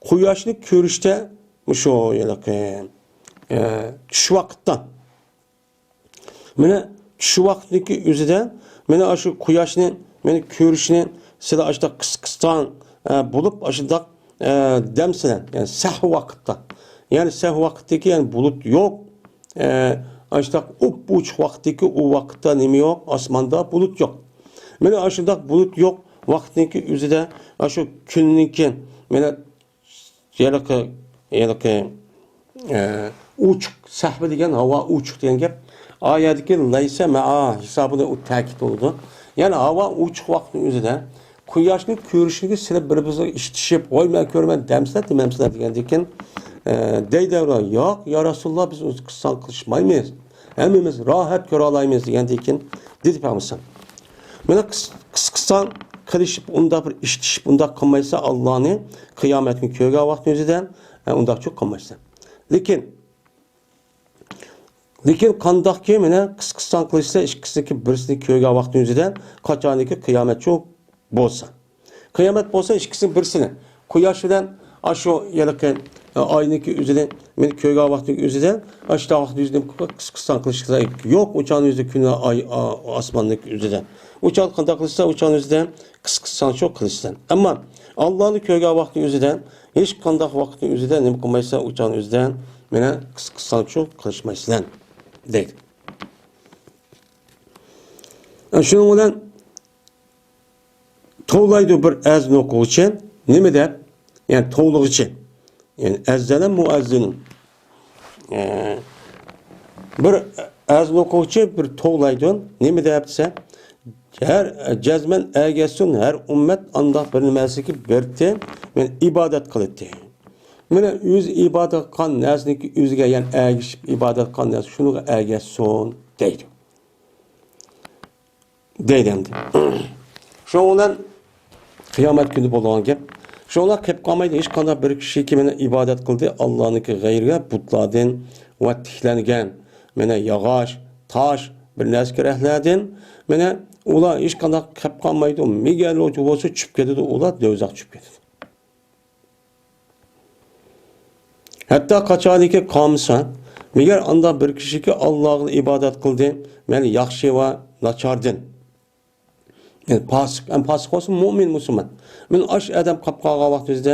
قۇياشنى كۆرۈشتە مۇشۇ ھېلىقى، ئە، چۈش ۋاقىتتا. مانا چۈش ۋاقتىدىكى ئۆزىدە، مانا شۇ قۇياشنى، مانا كۆرۈشنى سىلەر ئاشۇنداق قىس-، قىسقان، ئە، بولۇپ ئاشۇنداق، ئە، دەمسىلەر. يەنى سەھۋ ۋاقىتتا. يەنى سەھۋ ۋاقىتتىكى، يەنى بۇلۇت يوق. ئە، ئاشۇنداق ئوپئوچۇق ۋاقىتتىكى ئۇ ۋاقىتتا نېمە يوق؟ ئاسماندا بۇلۇت يوق. مانا ئاشۇنداق بۇلۇت يوق ۋاقىتنىڭكى ئۆزىدە، ئاشۇ كۈننىڭكى، مانا ھېلىقى، ھېلىقى، ئە، ئوچۇق، سەھۋ دېگەن ھاۋا ئوچۇق دېگەن گەپ. ئايەتتىكى لەيسە مەئا ھېسابىدا ئۇ تەكىت بولىدۇ. يەنى ھاۋا ئوچۇق ۋاقىتنىڭ ئۆزىدە قۇياشنى كۆرۈشىگە سىلەر بىر-بىرىڭلار ئىشتىشىپ، ۋاي، مەن كۆرىمەن دەمسىلەر، دېمەمسىلەر دېگەندىكىن، ئە، دەيدۇ، ياق، يا رەسۇلاللا، بىز ئۇنى قىسساڭ قىلىشمايمىز. ھەممىمىز راھەت كۆرەلايمىز دېگەندىكىن، دېدى پەيغەمبەر. مانا قىس-، قىسقىسان قىلىشىپ، ئۇنداق بىر ئىشتىشىپ، ئۇنداق قىلمايسا، ئاللانى قىيامەت كۈنى كۆرگەن ۋاقتىڭىزدا، ئە، ئۇنداقچۇ قىلمايسا. لېكىن، لېكىن قانداقكى، مانا قىسقىسان قىلىشسا، ئىككىسىنىڭكى بىرسىنى كۆرگەن ۋاقتىڭىزدا، قاچانكى قىيامەتچۇ بولسا. قىيامەت بولسا ئىككىسىنىڭ بىرسىنى، قۇياش بىلەن ئاشۇ ھېلىقى، ئاينىڭكى ئۆزىنى، مېنى كۆرگەن ۋاقتىڭ ئۆزىدە، ئاشۇ ۋاقىت ئۆزىدە قىسقىسان قىلىشقا يوق، ئۇچان ئۆزىدە كۈن، ئاي، ئا-، ئاسماننىڭكى ئۆزىدە. ئۇچان قانداق قىلسا، ئۇچان ئۆزىدە قىسقىسان شۇ قىلىشسەن. ئەمما ئاللانى كۆرگەن ۋاقتىڭ ئۆزىدە، ھېچقانداق ۋاقىتنىڭ ئۆزىدە نېمە قىلمايسەن، ئۇچان ئۆزىدە مانا قىسقىسان شۇ قىلىشمايسەن، دەيدۇ. شۇنىڭ بىلەن توۋلايدۇ بىر ئەزان ئوقۇغۇچى. نېمە دەپ؟ يەنى توۋلىغۇچى. يەنى ئەززەنە مۇئەززىنۇن. ئە، بىر ئەزان ئوقۇغۇچى بىر توۋلايدۇ. نېمە دەپ دېسە، ھەر، جەزمەن ئەگەشسۇن، ھەر ئۈممەت ئانداق بىر نېمەسىگە بېرىتتى، مەن ئىبادەت قىلىتتى. مانا ئۆزى ئىبادەت قىلغان نەرسىنىڭكى ئۆزىگە، يەنى ئەگىشىپ ئىبادەت قىلغان نەرسە شۇنىڭغا ئەگەشسۇن دەيدۇ. دەيدۇ ئەمدى. شۇنىڭ بىلەن قىيامەت كۈنى بولىدىغان گەپ. شۇڭلار قېلىپ قالمايدۇ، ھېچقانداق بىر كىشىكى مانا ئىبادەت قىلدى ئاللانىڭكى غەيرىگە، بۇتلاردىن ۋە تىكلەنگەن، مانا ياغاچ، تاش، بىر نەرسە كېرەكلەردىن، مانا ئۇلار ھېچقانداق قېلىپ قالمايدۇ، مىگەر بولسا چۈشۈپ كېتىدۇ، ئۇلار دوزاخقا چۈشۈپ كېتىدۇ. ھەتتا قاچانكى قالمىسا، مەگەر ئانداق بىر كىشىكى ئاللاغا ئىبادەت قىلدى، مەن ياخشى ۋە ناچاردىن. يەنى پاسىق، ئەم پاسىق بولسا مۇئمىن، مۇسۇلمان. مەن ئاش ئادەم قاپ قالغان ۋاقتىمىزدە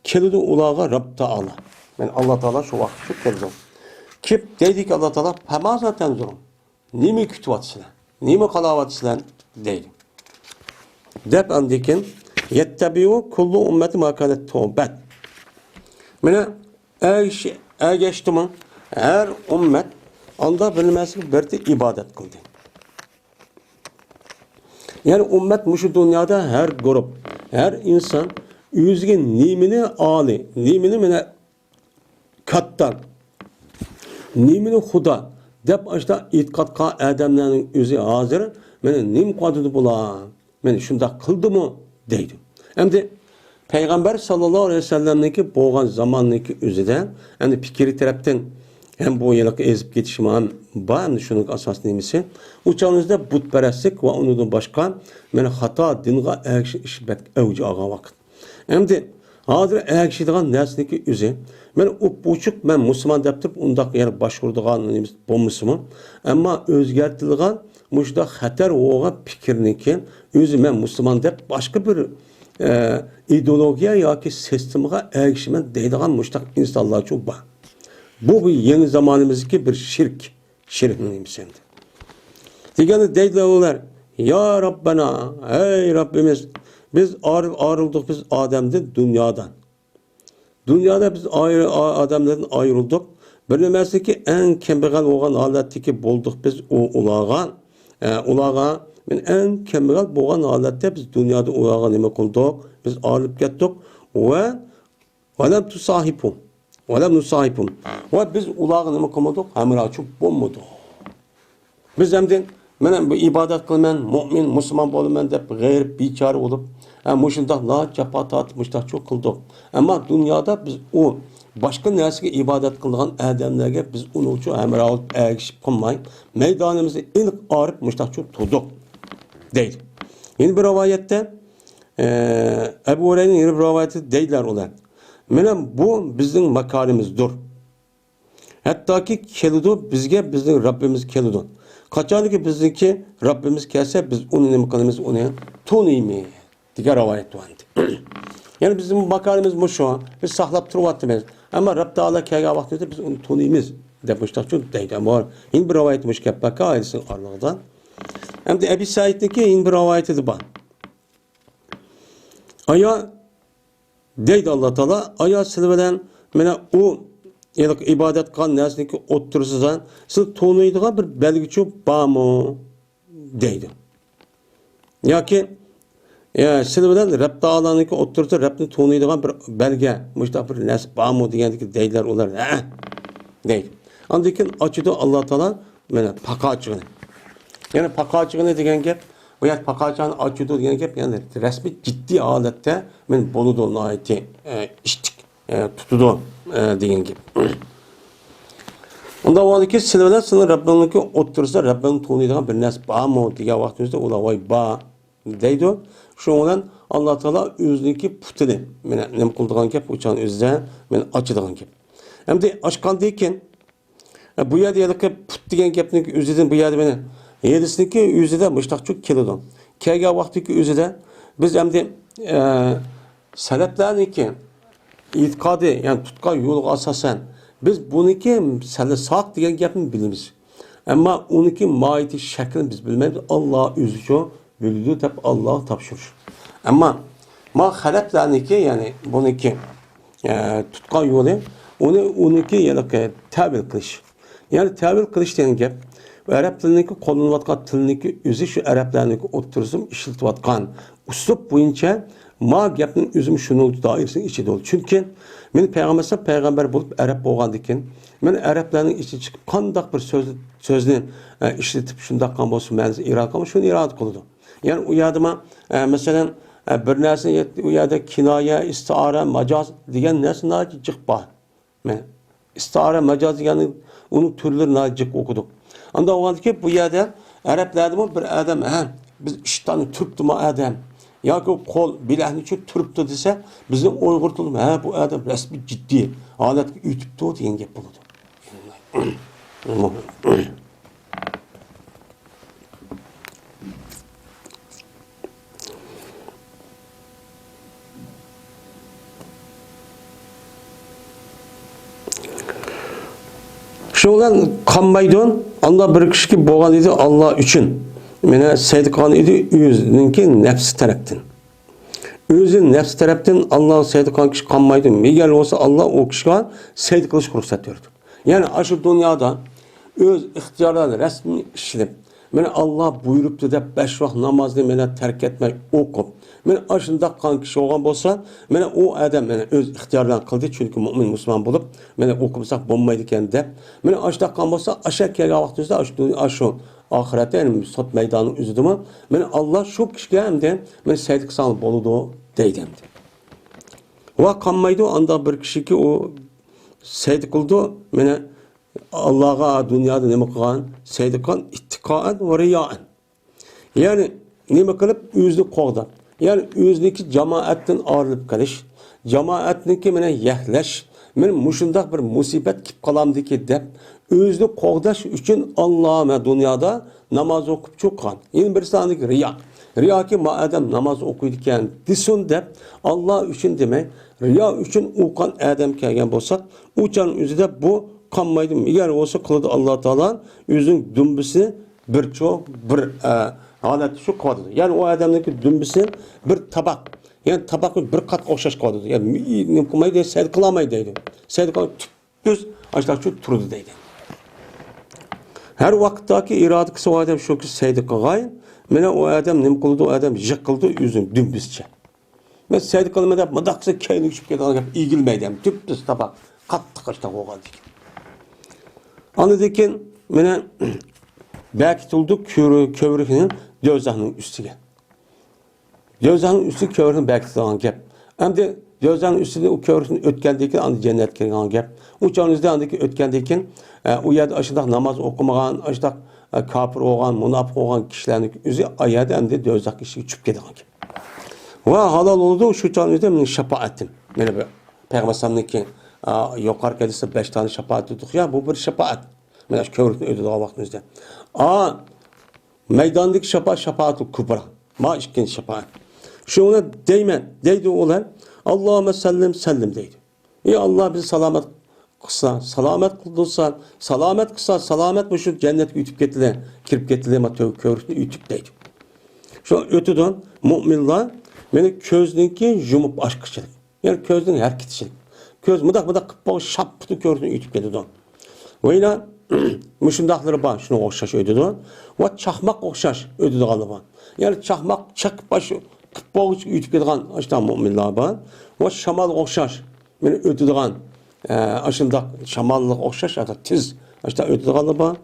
كېلىدۇ ئۇلارغا رەب تائالا. مەن ئاللا تائالا شۇ ۋاقىتتا كېلىدۇ. كېلىپ دەيدىكى ئاللا تائالا، پەمازا تەنزۇرۇن. نېمە كۈتۈۋاتىسىلەر؟ نېمە قىلاۋاتىسىلەر؟ دەيدۇ. دەپ ئاندىن كېيىن، يەتتەبىئۇ كۇللۇ ئۇممەتى ما كانەت تۇبەت. مانا ئەگىش-، ئەگەشتىمۇ ھەر ئۈممەت ئاندا بىر نېمەسىگە بىردە ئىبادەت قىلدى. يەنى ئۈممەت مۇشۇ دۇنيادا ھەر گۇرۇپ، ھەر ئىنسان ئۆزىگە نېمىنى ئالىي، نېمىنى مانا كاتتا، نېمىنى خۇدا دەپ ئاشۇنداق ئېتىقاد قىلغان ئادەملەرنىڭ ئۆزى ھازىر مانا نېمە قىلىۋاتىدۇ بۇلار؟ مانا شۇنداق قىلدىمۇ دەيدۇ. ئەمدى پەيغەمبەر ساللاللاھۇ ئەلەيھى ۋەسەللەمنىڭكى بولغان زاماننىڭكى ئۆزىدە، ئەمدى پىكرىي تەرەپتىن ھەم بۇ ھېلىقى ئېزىپ كېتىشمۇ ھەم بار، ئەمدى شۇنىڭ ئاساسىي نېمىسى، ئۇ چاغنىڭ ئۆزىدە بۇتپەرەسلىك ۋە ئۇنىڭدىن باشقا مانا خاتا دىنغا ئەگىشىش بەك ئەۋج ئالغان ۋاقىت. ئەمدى ھازىر ئەگىشىدىغان نەرسىنىڭكى ئۆزى، مەن ئوپئوچۇق، مەن مۇسۇلمان دەپ تۇرۇپ، ئۇنداق يەنە باشقۇرىدىغان نېمىسى بولمىسىمۇ، ئەمما ئۆزگەرتىلىدىغان مۇشۇنداق خەتەر بولغان پىكىرنىڭكى ئۆزى، مەن مۇسۇلمان دەپ باشقا بىر، ئە، ئىدېئولوگىيە ياكى سىستېمىغا ئەگىشىمەن دەيدىغان مۇشۇنداق ئىنسانلارچۇ بار. بۇ، بۇ يېڭى زامانىمىزدىكى بىر شىرك. شىركنىڭ نېمىسى ئەمدى؟ دېگەندە دەيدىلەر ئۇلار، يا رەببەنا، ئەي رەببىمىز، بىز ئايرىل-، ئايرىلدۇق بىز ئادەمدىن، دۇنيادىن. دۇنيادا بىز ئايرى-، ئا-، ئادەملەردىن ئايرىلدۇق. بىر نېمەسىكى ئەڭ كەمبەغەل بولغان ھالەتتىكى بولدۇق بىز ئۇ-، ئۇلارغا. ئە، ئۇلارغا، مەن ئەڭ كەمبەغەل بولغان ھالەتتە بىز دۇنيادا ئۇلارغا نېمە قىلدۇق؟ بىز ئايرىلىپ كەتتۇق ۋە ۋەلەم تۇساھىبھۇم. ۋەلەم نۇساھىبھۇم. ۋە بىز ئۇلارغا نېمە قىلمىدۇق؟ ھەمراھچى بولمىدۇق. بىز ئەمدى، مەن بۇ ئىبادەت قىلىمەن، مۆمىن، مۇسۇلمان بولىمەن دەپ غېرىب، بىچارە بولۇپ، ھە، مۇشۇنداق ناھايىتى جاپا تارتىپ، مۇشۇنداقچۇ قىلدۇق. ئەمما دۇنيادا بىز ئۇ باشقا نەرسىگە ئىبادەت قىلىدىغان ئادەملەرگە بىز ئۇنىڭچۇ ھەمراھ بولۇپ ئەگىشىپ قالماي، مەيدانىمىزدا ئېنىق ئايرىپ مۇشۇنداقچۇ تۇردۇق، دەيدۇ. يەنە بىر رىۋايەتتە، ئە، ئەبۇ ھۇرەيرىنىڭ يەنە بىر رىۋايىتىدە دەيدىلەر ئۇلار، مانا بۇ بىزنىڭ ماكانىمىزدۇر. ھەتتاكى كېلىدۇ، بىزگە بىزنىڭ رەببىمىز كېلىدۇ. قاچانكى بىزنىڭكى رەببىمىز كەلسە، بىز ئۇنى نېمە قىلىمىز؟ ئۇنى تونۇيمىز، دېگەن رىۋايەت بار ئەمدى. يەنى بىزنىڭ ماكانىمىز مۇشۇ، بىز ساقلاپ تۇرۇۋاتىمىز. ئەمما رەب تائالا كەلگەن ۋاقتىمىزدا بىز ئۇنى تونۇيمىز، دەپ مۇشۇنداقچۇ دەيدۇ. ئەمما يەنە بىر رىۋايەت مۇشۇ گەپ باركەن ھەدىسنىڭ ئارىلىقىدا. ئەمدى ئەبى سەئىدنىڭكى يەنە بىر رىۋايىتى بار. ئايا، دەيدۇ ئاللا تائالا، ئايا سىلەر بىلەن مانا ئۇ ھېلىقى ئىبادەت قىلغان نەرسىنىڭكى ئوتتۇرىسىدا سىلەر تونۇيدىغان بىر بەلگىچۇ بارمۇ؟ دەيدۇ. ياكى، يا، سىلەر بىلەن رەب تائالانىڭكى ئوتتۇرىسىدا رەبنى تونۇيدىغان بىر بەلگە، مۇشۇنداق بىر نەرسە بارمۇ دېگەندىكى دەيدىلەر ئۇلار. ھە، دەيدۇ. ئاندىن كېيىن ئاچىدۇ ئاللا تائالا مانا پاقاچىغىنى. يەنى پاقاچىغىنى دېگەن گەپ، بۇ يەردە پاقاچانى ئاچىدۇ دېگەن گەپ، يەنى رەسمىي جىددىي ھالەتتە مەن بولىدۇ ناھايىتى، ئە، ئىشتىك، ئە، تۇتىدۇ، ئە، دېگەن گەپ. ئۇنداق بولغاندىكىن سىلەر بىلەن سېنىڭ رەببىڭنىڭكى ئوتتۇرىسىدا رەببىڭنى تونۇيدىغان بىر نەرسە بارمۇ دېگەن ۋاقتىمىزدا ئۇلار ۋاي بار دەيدۇ. شۇنىڭ بىلەن ئاللا تائالا ئۆزىنىڭكى پۇتىنى مانا نېمە قىلىدىغان گەپ، ئۇ چاغنىڭ ئۆزىدە مانا ئاچىدىغان گەپ. ئەمدى ئاچقاندىن كېيىن، بۇ يەردە ھېلىقى پۇت دېگەن گەپنىڭ ئۆزىدىن بۇ يەردە مانا ھەدىسنىڭكى ئۆزىدە مۇشۇنداقچۇ كېلىدۇ. كەلگەن ۋاقتىدىكى ئۆزىدە بىز ئەمدى، ئە، سەلەپلەرنىڭكى ئېتىقادى، يەنى تۇتقان يولىغا ئاساسەن، بىز بۇنىڭكى سەللە ساق دېگەن گەپنى بىلىمىز. ئەمما ئۇنىڭكى ماھىيىتى، شەكلىنى بىز بىلمەيمىز. ئاللا ئۆزىچۇ بىلىدۇ دەپ ئاللاغا تاپشۇرۇش. ئەمما ما خەلەپلەرنىڭكى، يەنى بۇنىڭكى، ئە، تۇتقان يولى، ئۇنى، ئۇنىڭكى ھېلىقى تەۋىل قىلىش. يەنى تەۋىل قىلىش دېگەن گەپ، ئەرەب تىلىنىڭكى قوللىنىۋاتقان تىلىنىڭكى ئۆزى شۇ ئەرەبلەرنىڭكى ئوتتۇرىسىدا ئىشلىتىۋاتقان ئۇسلۇب بويىچە ما گەپنىڭ ئۆزىمۇ شۇنىڭ دائىرىسىنىڭ ئىچىدە بولىدۇ. چۈنكى مەن پەيغەمبەر، پەيغەمبەر بولۇپ ئەرەب بولغاندىكىن، مەن ئەرەبلەرنىڭ ئىچىدىن چىقىپ قانداق بىر سۆز، سۆزنى، ئە، ئىشلىتىپ شۇنداق قىلغان بولسا مەنىسى ئىرادە قىلغان، شۇنى ئىرادە قىلىدۇ. يەنى ئۇ يەردىمۇ، ئە، مەسىلەن، ئە، بىر نەرسىنى ئۇ يەردە كىنايە، ئىستىئارە، ماجاز دېگەن نەرسە ناھايىتى جىق بار. مەن ئىستىئارە، ماجاز دېگەننى ئۇنىڭ تۈرلىرىنى ناھايىتى جىق ئوقۇدۇق. ئاندىن ئويلاندىكى بۇ يەردە ئەرەبلەردىمۇ بىر ئادەم، ھە، بىز ئىشتاننى تۈرۈپتۇ ما ئادەم ياكى قول بىلەكنى چۆ تۈرۈپتۇ دېسە، بىزنىڭ ئۇيغۇر تىلىدا، ھە، بۇ ئادەم رەسمىي جىددىي ھالەتكە ئۆتۈپتۇ دېگەن گەپ بولىدۇ. شۇنىڭ بىلەن قالمايدۇ. ئاللا بىر كىشىگە بولغان ئىدى، ئاللا ئۈچۈن. مانا سەيدە قىلغان ئىدى ئۆزىنىڭكى نەپسى تەرەپتىن. ئۆزى نەپسى تەرەپتىن ئاللا سەيدە قىلغان كىشى قالمايدۇ. ئەگەر بولسا ئاللا ئۇ كىشىگە سەيدە قىلىشقا رۇخسەت بېرىدۇ. يەنى ئاشۇ دۇنيادا ئۆز ئىختىيارى بىلەن رەسمىي ئىشلىنىپ، مانا ئاللا بۇيرۇپتۇ دەپ بەش ۋاق نامازنى مانا تەرك ئەتمەي ئوقۇپ، مانا ئاشۇنداق قىلغان كىشى بولغان بولسا، مانا ئۇ ئادەم مانا ئۆز ئىختىيارى بىلەن قىلدى، چۈنكى مۇئمىن مۇسۇلمان بولۇپ، مانا ئۇ قىلمىساق بولمايدىكەن دەپ. مانا ئاشۇنداق قىلغان بولسا، ئاشۇ كەلگەن ۋاقتىمىزدا ئاشۇ دۇنيا، ئاشۇ ئاخىرەتتە، يەنى سوت مەيدانىنىڭ ئۆزىدىمۇ، مانا ئاللا شۇ كىشىگە ئەمدى مانا سەجدە قىلساڭلار بولىدۇ دەيدۇ ئەمدى. ۋە قالمايدۇ ئانداق بىر كىشىكى ئۇ سەجدە قىلىدۇ، مانا ئاللاغا دۇنيادا نېمە قىلغان؟ سەجدە قىلغان، ئىتتىقائەن ۋە رىيائەن. يەنى نېمە قىلىپ؟ ئۆزىنى قوغداپ. يەنى ئۆزىنىڭكى جامائەتتىن ئايرىلىپ قېلىش، جامائەتنىڭكى مېنى يەكلەش، مېنى مۇشۇنداق بىر مۇسىبەت كېلىپ قالامدىكى دەپ، ئۆزىنى قوغداش ئۈچۈن ئاللا مە دۇنيادا ناماز ئوقۇپ چىققان. يەنە بىرسى ئاندىكى رىيا. رىياكى ما ئادەم ناماز ئوقۇيدىكەن دېسۇن دەپ، ئاللا ئۈچۈن دېمەي، رىيا ئۈچۈن ئوقۇغان ئادەم كەلگەن بولسا، ئۇ چاغنىڭ ئۆزىدە بۇ قالمايدۇ. ئەگەر بولسا قىلىدۇ ئاللا تائالا ئۆزىنىڭ دۈمبىسىنى بىر چوغ، بىر، ئە، ھالەتتە شۇ قىلىۋاتىدۇ. يەنى ئۇ ئادەمنىڭكى دۈمبىسى بىر تاپاق. يەنى تاپاقنى بىر قاتقا ئوخشاش قىلىۋاتىدۇ. يەنى نېمە قىلمايدۇ؟ سەجدە قىلالمايدۇ دەيدۇ. سەجدە قىلماي تۈپتۈز ئاشۇنداق شۇ تۇرىدۇ دەيدۇ. ھەر ۋاقىتتاكى ئىرادىسى بار ئادەم شۇكى سەجدە قىلغاي. مانا ئۇ ئادەم نېمە قىلىدۇ؟ ئۇ ئادەم يىقىلىدۇ ئۆزىنىڭ دۈمبىسىچە. مەن سەجدە قىلىمەن دەپ مۇنداق قىلسا كەينىگە چۈشۈپ كېتىدىغان گەپ، ئېگىلمەيدۇ ھەم تۈپتۈز تاپاق. قاتتىق ئاشۇنداق بولغاندىكىن. ئاندىن كېيىن مانا بەكىتىلدى كۆۋرۈكنى دوزاخنىڭ ئۈستىگە. دوزاخنىڭ ئۈستى كۆۋرۈكنى بەكىتىدىغان گەپ. ئەمدى دوزاخنىڭ ئۈستىدىن ئۇ كۆۋرۈكنى ئۆتكەندىن كېيىن ئاندىن جەننەتكە كىرىدىغان گەپ. ئۇ چاغنىڭ ئۆزىدە ئاندىن كېيىن ئۆتكەندىن كېيىن، ئە، ئۇ يەردە ئاشۇنداق ناماز ئوقۇمىغان، ئاشۇنداق، ئە، كاپىر بولغان، مۇناپىق بولغان كىشىلەرنىڭ ئۆزى ئا يەردە ئەمدى دوزاخ ئىشىكىگە چۈشۈپ كېتىدىغان گەپ. ۋە ھالال بولىدۇ شۇ چاغنىڭ ئۆزىدە مېنىڭ شاپائەتىم. مانا بۇ پەيغەمبەر ئەلەيھىسسالامنىڭكى، ئا، يۇقىرىقى ھەدىستە بەش دانە شاپائەت دېدۇق يا، بۇ بىر شاپائەت. مانا شۇ كۆۋرۈكنى ئۆتىدىغان ۋاقتىمىزدا. ئا، مەيداندىكى شاپائەت، شاپائەتۇل كۇبرا. ما ئىككىنچى شاپائەت. شۇنى دەيمەن، دەيدۇ ئۇلار. ئاللاھۇممە سەللىم، سەللىم دەيدۇ. ئى ئاللا، بىزنى سالامەت قىلسا، سالامەت قىلدۇرسا، سالامەت قىلسا، سالامەت مۇشۇ جەننەتكە ئۆتۈپ كەتتىلە، كىرىپ كەتتىلە، ما تۆ-، كۆۋرۈكنى ئۆتۈپ دەيدۇ. شۇ ئۆتىدۇ، مۇئمىنلار، مېنى كۆزنىڭكى يۇمۇپ ئاچقۇچىلىق. يەنى كۆزنىڭ ھەرىكىتىچىلىك. كۆز مۇنداق، مۇنداق قىپ بولغان شاپپىتى كۆرسىڭ ئۆتۈپ كېتىدۇ. ۋە يەنە مۇشۇنداقلىرى بار، شۇنىڭغا ئوخشاش ئۆتىدۇ. ۋە چاقماق ئوخشاش ئۆتىدىغانلىرى بار. يەنى چاقماق چېقىپ، شۇ قىپ بولغۇچە ئۆتۈپ كېتىدىغان ئاشۇنداق مۆمىنلار بار. ۋە شامالغا ئوخشاش، مانا ئۆتىدىغان، ئە، ئاشۇنداق شاماللىق ئوخشاش، ئاشۇنداق تېز، ئاشۇنداق ئۆتىدىغانلار بار.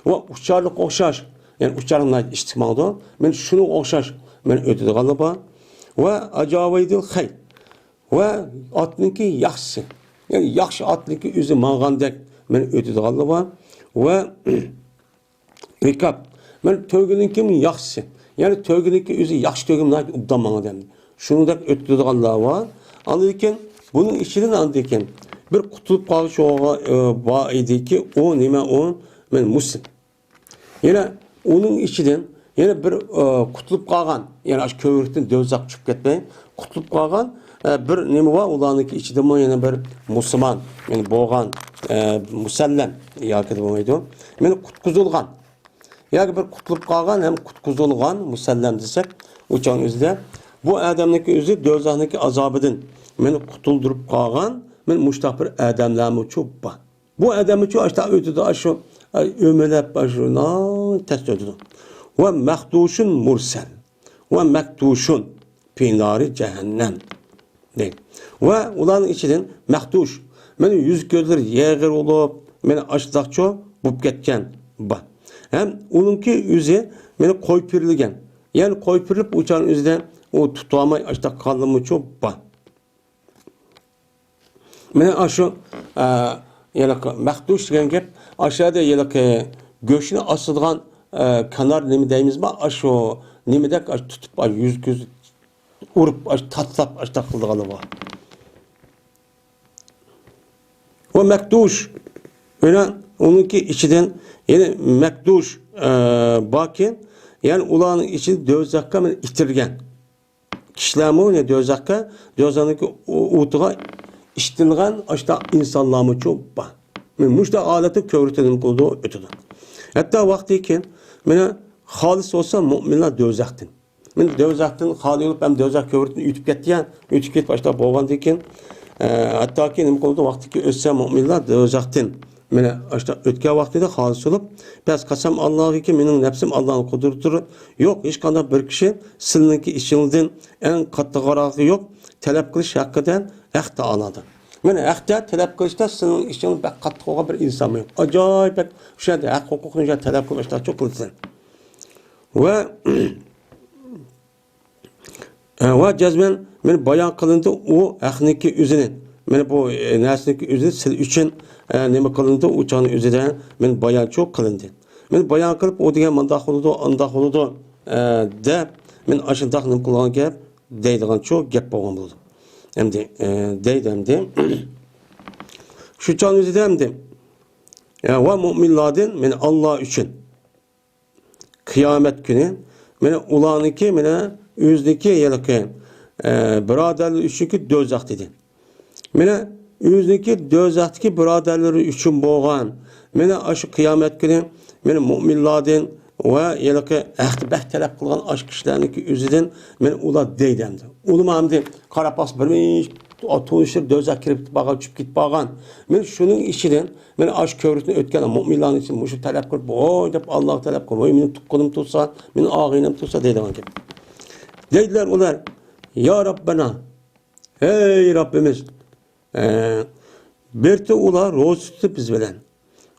ۋە ئۇچارلىققا ئوخشاش، يەنى ئۇچار ناھايىتى ئىسسىق ماڭىدۇ. مانا شۇنىڭغا ئوخشاش، مانا ئۆتىدىغانلار بار. ۋە ئەجاۋىدىل خەيل. ۋە ئاتنىڭكى ياخشىسى. يەنى ياخشى ئاتنىڭكى ئۆزى ماڭغاندەك مانا ئۆتىدىغانلار بار. ۋە رىكاب. مانا تۆگىنىڭكىمۇ ياخشىسى. يەنى تۆگىنىڭكى ئۆزى ياخشى تۆگە، ناھايىتى ئوبدان ماڭىدۇ ئەمدى. شۇنىڭدەك ئۆتىدىغانلار بار. ئاندىن كېيىن بۇنىڭ ئىچىدىن ئاندىن كېيىن بىر قۇتۇلۇپ قالغۇچى بار ئىدىكى، ئۇ نېمە ئۇ؟ مانا مۇسلىم. يەنە ئۇنىڭ ئىچىدىن يەنە بىر، ئە، قۇتۇلۇپ قالغان، يەنى ئاشۇ كۆۋرۈكتىن دوزاخقا چۈشۈپ كەتمەي، قۇتۇلۇپ قالغان، ئە، بىر نېمە بار، ئۇلارنىڭكى ئىچىدىمۇ يەنە بىر مۇسۇلمان، يەنى بولغان، ئە، مۇسەللەم ياكى بولمايدۇ. يەنى قۇتقۇزۇلغان. ياكى بىر قۇتۇلۇپ قالغان ھەم قۇتقۇزۇلغان مۇسەللەم دېسەك، ئۇ چاغنىڭ ئۆزىدە بۇ ئادەمنىڭكى ئۆزى دوزاخنىڭكى ئازابىدىن مېنى قۇتۇلدۇرۇپ قالغان، مانا مۇشۇنداق بىر ئادەملەرمۇ چوپ بار. بۇ ئادەممۇچۇ ئاشۇنداق ئۆتىدۇ، ئاشۇ، ئۆمىلەپ، ئاشۇ ناھايىتى تەستە ئۆتىدۇ. ۋە مەختۇشۇن مۇرسەل. ۋە مەكتۇشۇن پى نارى جەھەننەم. دەيدۇ. ۋە ئۇلارنىڭ ئىچىدىن مەختۇش، مانا يۈز كۆزلىرى يېغىر بولۇپ، مانا ئاشۇنداقچۇ بولۇپ كەتكەن بار. ھەم ئۇنىڭكى ئۆزى مانا قويۇپ بېرىلگەن. يەنى قويۇپ بېرىلىپ، ئۇ چاغنىڭ ئۆزىدە ئۇ تۇتالماي ئاشۇنداق قالغانلىرىمۇچۇ بار. مانا ئاشۇ، ئە، ھېلىقى مەختۇش دېگەن گەپ، ئاشۇ يەردە ھېلىقى گۆشنى ئاسىدىغان، ئە، كانار نېمە دەيمىزما، ئاشۇ نېمىدەك، ئاشۇ تۇتۇپ، ئاشۇ يۈز كۆز ئۇرۇپ، ئاشۇ تاتلاپ، ئاشۇنداق قىلىدىغانلار بار. ۋە مەكتۇش، يەنە ئۇنىڭكى ئىچىدىن يەنە مەكتۇش، ئە، باركى، يەنى ئۇلارنىڭ ئىچىدە دوزاخقا مانا ئىتتىرگەن كىشىلەرمۇ، يەنى دوزاخقا، دوزاخنىڭكى ئو-، ئوتىغا ئىتتىرىلگەن ئاشۇنداق ئىنسانلارمۇچۇ بار. مۇشۇنداق ھالەتتە كۆۋرۈكتىن نېمە قىلىدۇ؟ ئۆتىدۇ. ھەتتا ۋاقتىدىن كېيىن، مانا خالىس بولسا مۆمىنلەر دوزاختىن. مانا دوزاختىن خالىي بولۇپ، ھەم دوزاخ كۆۋرۈكتىن ئۆتۈپ كەتتى يا، ئۆتۈپ كېتىپ، ئاشۇنداق بولغاندىن كېيىن، ئە، ھەتتاكى نېمە قىلىدۇ؟ ۋاقتىدىكى ئۆتسە مۆمىنلەر دوزاختىن، مانا ئاشۇنداق ئۆتكەن ۋاقتىدا خالىس بولۇپ، بەس قەسەم ئاللاغىكى، مېنىڭ نەپسىم ئاللانىڭ قۇدرىتىدۇر. يوق، ھېچقانداق بىر كىشى سىلىنىڭكى ئىشىڭدىن ئەڭ قاتتىقراقى يوق، تەلەپ قىلىش ھەققىدە ھەق تائالادا. مانا ھەقتە تەلەپ قىلىشتا سىلىنىڭ ئىشىڭىز بەك قاتتىق بولغان بىر ئىنسانمۇ يوق. ئاجايىپ بەك شۇ يەردە ھەق ھوقۇقنى شۇ يەردە تەلەپ قىلىپ ئاشۇنداق چوق قىلىسەن. ۋە ۋە جەزمەن مانا بايان قىلىندى ئۇ ھەقنىڭكى ئۆزىنى. مانا بۇ، ئە، نەرسىنىڭكى ئۆزىنى سىل ئۈچۈن، ئە، نېمە قىلىندى، ئۇ چاغنىڭ ئۆزىدە مانا بايانچۇ قىلىندى. مانا بايان قىلىپ، ئۇ دېگەن مانداق بولىدۇ، ئانداق بولىدۇ، ئە، دەپ، مانا ئاشۇنداق نېمە قىلغان گەپ دەيدىغانچۇ گەپ بولغان بولىدۇ. ئەمدى، ئە، دەيدۇ ئەمدى. شۇ چاغنىڭ ئۆزىدە ئەمدى، ئە، ۋە مۇئمىنلاردىن مانا ئاللا ئۈچۈن. قىيامەت كۈنى، مانا ئۇلارنىڭكى، مانا ئۆزىنىڭكى ھېلىقى، ئە، بۇرادەرلىرى ئۈچۈنكى دوزاخ دېدى. مانا ئۆزىنىڭكى دوزاختىكى بۇرادەرلىرى ئۈچۈن بولغان، مانا ئاشۇ قىيامەت كۈنى، مانا مۇئمىنلاردىن ۋە ھېلىقى ھەقتە بەك تەلەپ قىلغان ئاشۇ كىشىلەرنىڭكى ئۆزىدىن، مانا ئۇلار دەيدۇ ئەمدى. ئۇلىمۇ ئەمدى قاراپ باقسا، بىر تونۇشلىرى دوزاخ كىرىپ بارغان، چۈشۈپ كېتىپ بارغان. مانا شۇنىڭ ئىچىدىن مانا ئاشۇ كۆۋرۈكتىن ئۆتكەن مۇئمىنلارنىڭ ئىچىدە مۇشۇ تەلەپ قىلىپ، ۋوي دەپ ئاللاغا تەلەپ قىلىپ، ۋوي مېنىڭ تۇغقىنىم تۇرسا، مېنىڭ ئاغىنەم تۇرسا دەيدىغان گەپ. دەيدىلەر ئۇلار، يا رەببەنا، ھەي رەببىمىز، ئە، بىرتى ئۇلار روزا تۇتتى بىز بىلەن.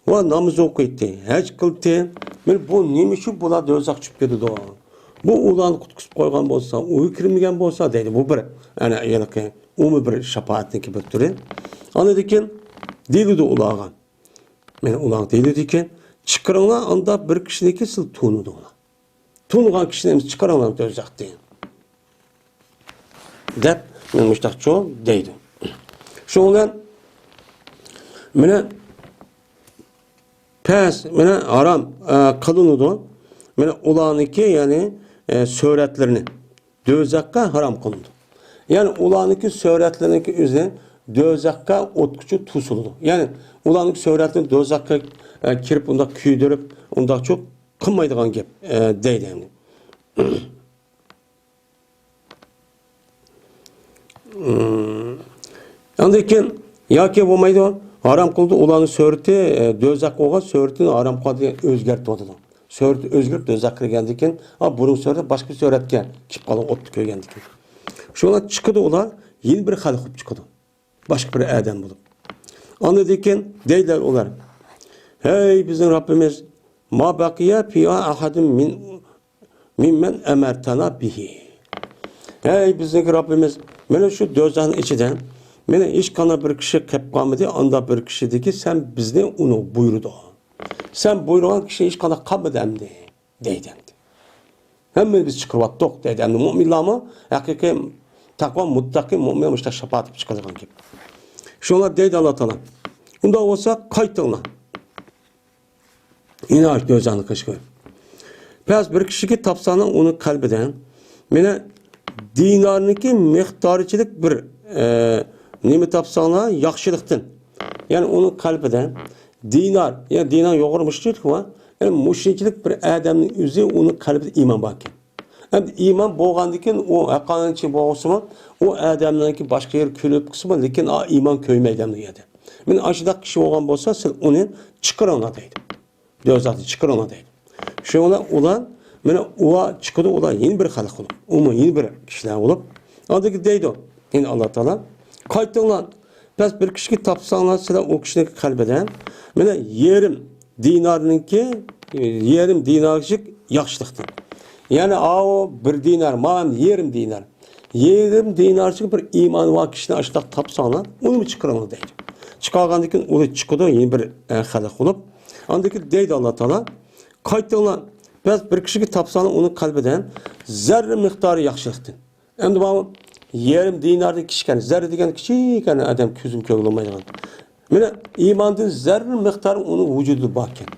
ۋە ناماز ئوقۇيتتى، ھەج قىلتى. مانا بۇ نېمە ئۈچۈن بۇلار دوزاخ چۈشۈپ كېتىدۇ؟ بۇ ئۇلارنى قۇتقۇزۇپ قويغان بولسا، ئۇ كىرمىگەن بولسا دەيدۇ. بۇ بىر، ئەنە، ھېلىقى ئۇمۇ بىر شاپائەتنىڭكى بىر تۈرى. ئاندىن كېيىن دېيىلىدۇ ئۇلارغا. مانا ئۇلارغا دېيىلىدىكەن، چىقىرىڭلار ئاندا بىر كىشىنىكى سىل تونۇدۇڭلار. تونۇغان كىشىنى ئەمدى چىقىرىڭلار دوزاختىن. دەپ، مانا مۇشتاقچۇ دەيدۇ. شۇنىڭ بىلەن مانا پەس، مانا ھارام، ئە، قىلىنىدۇ. مانا ئۇلارنىڭكى، يەنى، ئە، سۈرەتلىرىنى. دوزاخقا ھارام قىلىنىدۇ. يەنى ئۇلارنىڭكى سۈرەتلىرىنىڭكى ئۆزى دوزاخقا ئوتقىچە توسۇلىدۇ. يەنى ئۇلارنىڭكى سۈرەتلىرىنى دوزاخقا، ئە، كىرىپ ئۇنداق كۆيدۈرۈپ، ئۇنداق چوق قىلمايدىغان گەپ، ئە، دەيدۇ ئەمدى. ئاندىن كېيىن ياكى بولمايدۇ، ھارام قىلدى، ئۇلارنىڭ سۈرىتى، ئە، دوزاخقا بولغان سۈرىتىنى ھارام قىلدى، ئۆزگەرتىۋاتىدۇ. سۈرىتى ئۆزگىرىپ دوزاخقا كىرگەندىن كېيىن، ھا، بۇرۇن سۈرىتى باشقا سۈرەتكە كېلىپ قالغان ئوتتا كۆيگەندىن كېيىن. شۇلار چىقىدۇ ئۇلار، يەنە بىر خەلق بولۇپ چىقىدۇ. باشقا بىر ئادەم بولۇپ. ئاندىن كېيىن دەيدىلەر ئۇلار، ھەي بىزنىڭ رەببىمىز، ما بەقىيە فىھا ئەھەدۇن مىن، مىممەن ئەمەرتەنا بىھى. ھەي بىزنىڭ رەببىمىز، مانا شۇ دوزاخنىڭ ئىچىدە مانا ھېچقانداق بىر كىشى قېلىپ قالمىدى، ئاندا بىر كىشىدىكى سەن بىزنى ئۇنى بۇيرۇدۇڭ. سەن بۇيرۇغان كىشى ھېچقانداق قالمىدى ئەمدى، دەيدۇ ئەمدى. ھەممىنى بىز چىقىرىۋاتتۇق، دەيدۇ. ئەمدى مۇئمىنلارمۇ ھەقىقىي تەقۋا، مۇتتەقىي مۇئمىن مۇشۇنداق شاپائەت قىلىپ چىقىدىغان گەپ. شۇڭا دەيدۇ ئاللا تائالا، ئۇنداق بولسا قايتىڭلار. ئىناش دوزاخنى قىلىشقا. پەس بىر كىشىگە تاپساڭلار ئۇنىڭ قەلبىدە، مانا دىنارنىڭكى مىقدارىچىلىك بىر، ئە، نېمە تاپساڭلار ياخشىلىقتىن. يەنى ئۇنىڭ قەلبىدە دىنار، يەنى دىنار يۇقىرى مۇشۇنچىلىك بار. يەنى مۇشۇنچىلىك بىر ئادەمنىڭ ئۆزى ئۇنىڭ قەلبىدە ئىمان باركەن. ئەمدى ئىمان بولغاندىن كېيىن ئۇ ھەققانىيەتچى بولغۇسىمۇ، ئۇ ئادەمنىڭكى باشقا يېرى كۆيۈپ قىسمۇ، لېكىن ئا، ئىمان كۆيمەيدۇ ئەمدى يەردە. مانا ئاشۇنداق كىشى بولغان بولسا، سىز ئۇنى چىقىرىڭلار دەيدۇ. دوزاختىن چىقىرىڭلار دەيدۇ. شۇنىڭ بىلەن ئۇلار، مانا ئۇلار چىقىدۇ، ئۇلار يەنە بىر خەلق بولۇپ، ئۇمۇ يەنە بىر كىشىلەر بولۇپ. ئاندىن كېيىن دەيدۇ، يەنە ئاللا تائالا، قايتىڭلار، پەس بىر كىشىگە تاپساڭلار سىلەر ئۇ كىشىنىڭ قەلبىدە، مانا يېرىم دىنارنىڭكى، يېرىم دىنارچىلىك ياخشىلىقتىن. يەنى ئاۋۇ بىر دىنار، مانا يېرىم دىنار. يېرىم دىنارچىلىك بىر ئىمانى بار كىشىنى ئاشۇنداق تاپساڭلار، ئۇنىمۇ چىقىرىڭلار دەيدۇ. چىقارغاندىن كېيىن ئۇلار چىقىدۇ، يەنە بىر، ئە، خەلق بولۇپ. ئاندىن كېيىن دەيدۇ ئاللا تائالا، قايتىڭلار، بەس بىر كىشىگە تاپساڭلار ئۇنىڭ قەلبىدە زەررە مىقدارى ياخشىلىقتىن. ئەمدى ماۋۇ يېرىم دىناردىن كىچىك ئەكەن، زەررە دېگەن كىچىك ئەكەن، ئادەم كۆزگىمۇ كۆرگىلى بولمايدىغان. مانا ئىماندىن زەررە مىقدارى ئۇنىڭ ۋۇجۇدىدا بار ئىكەن.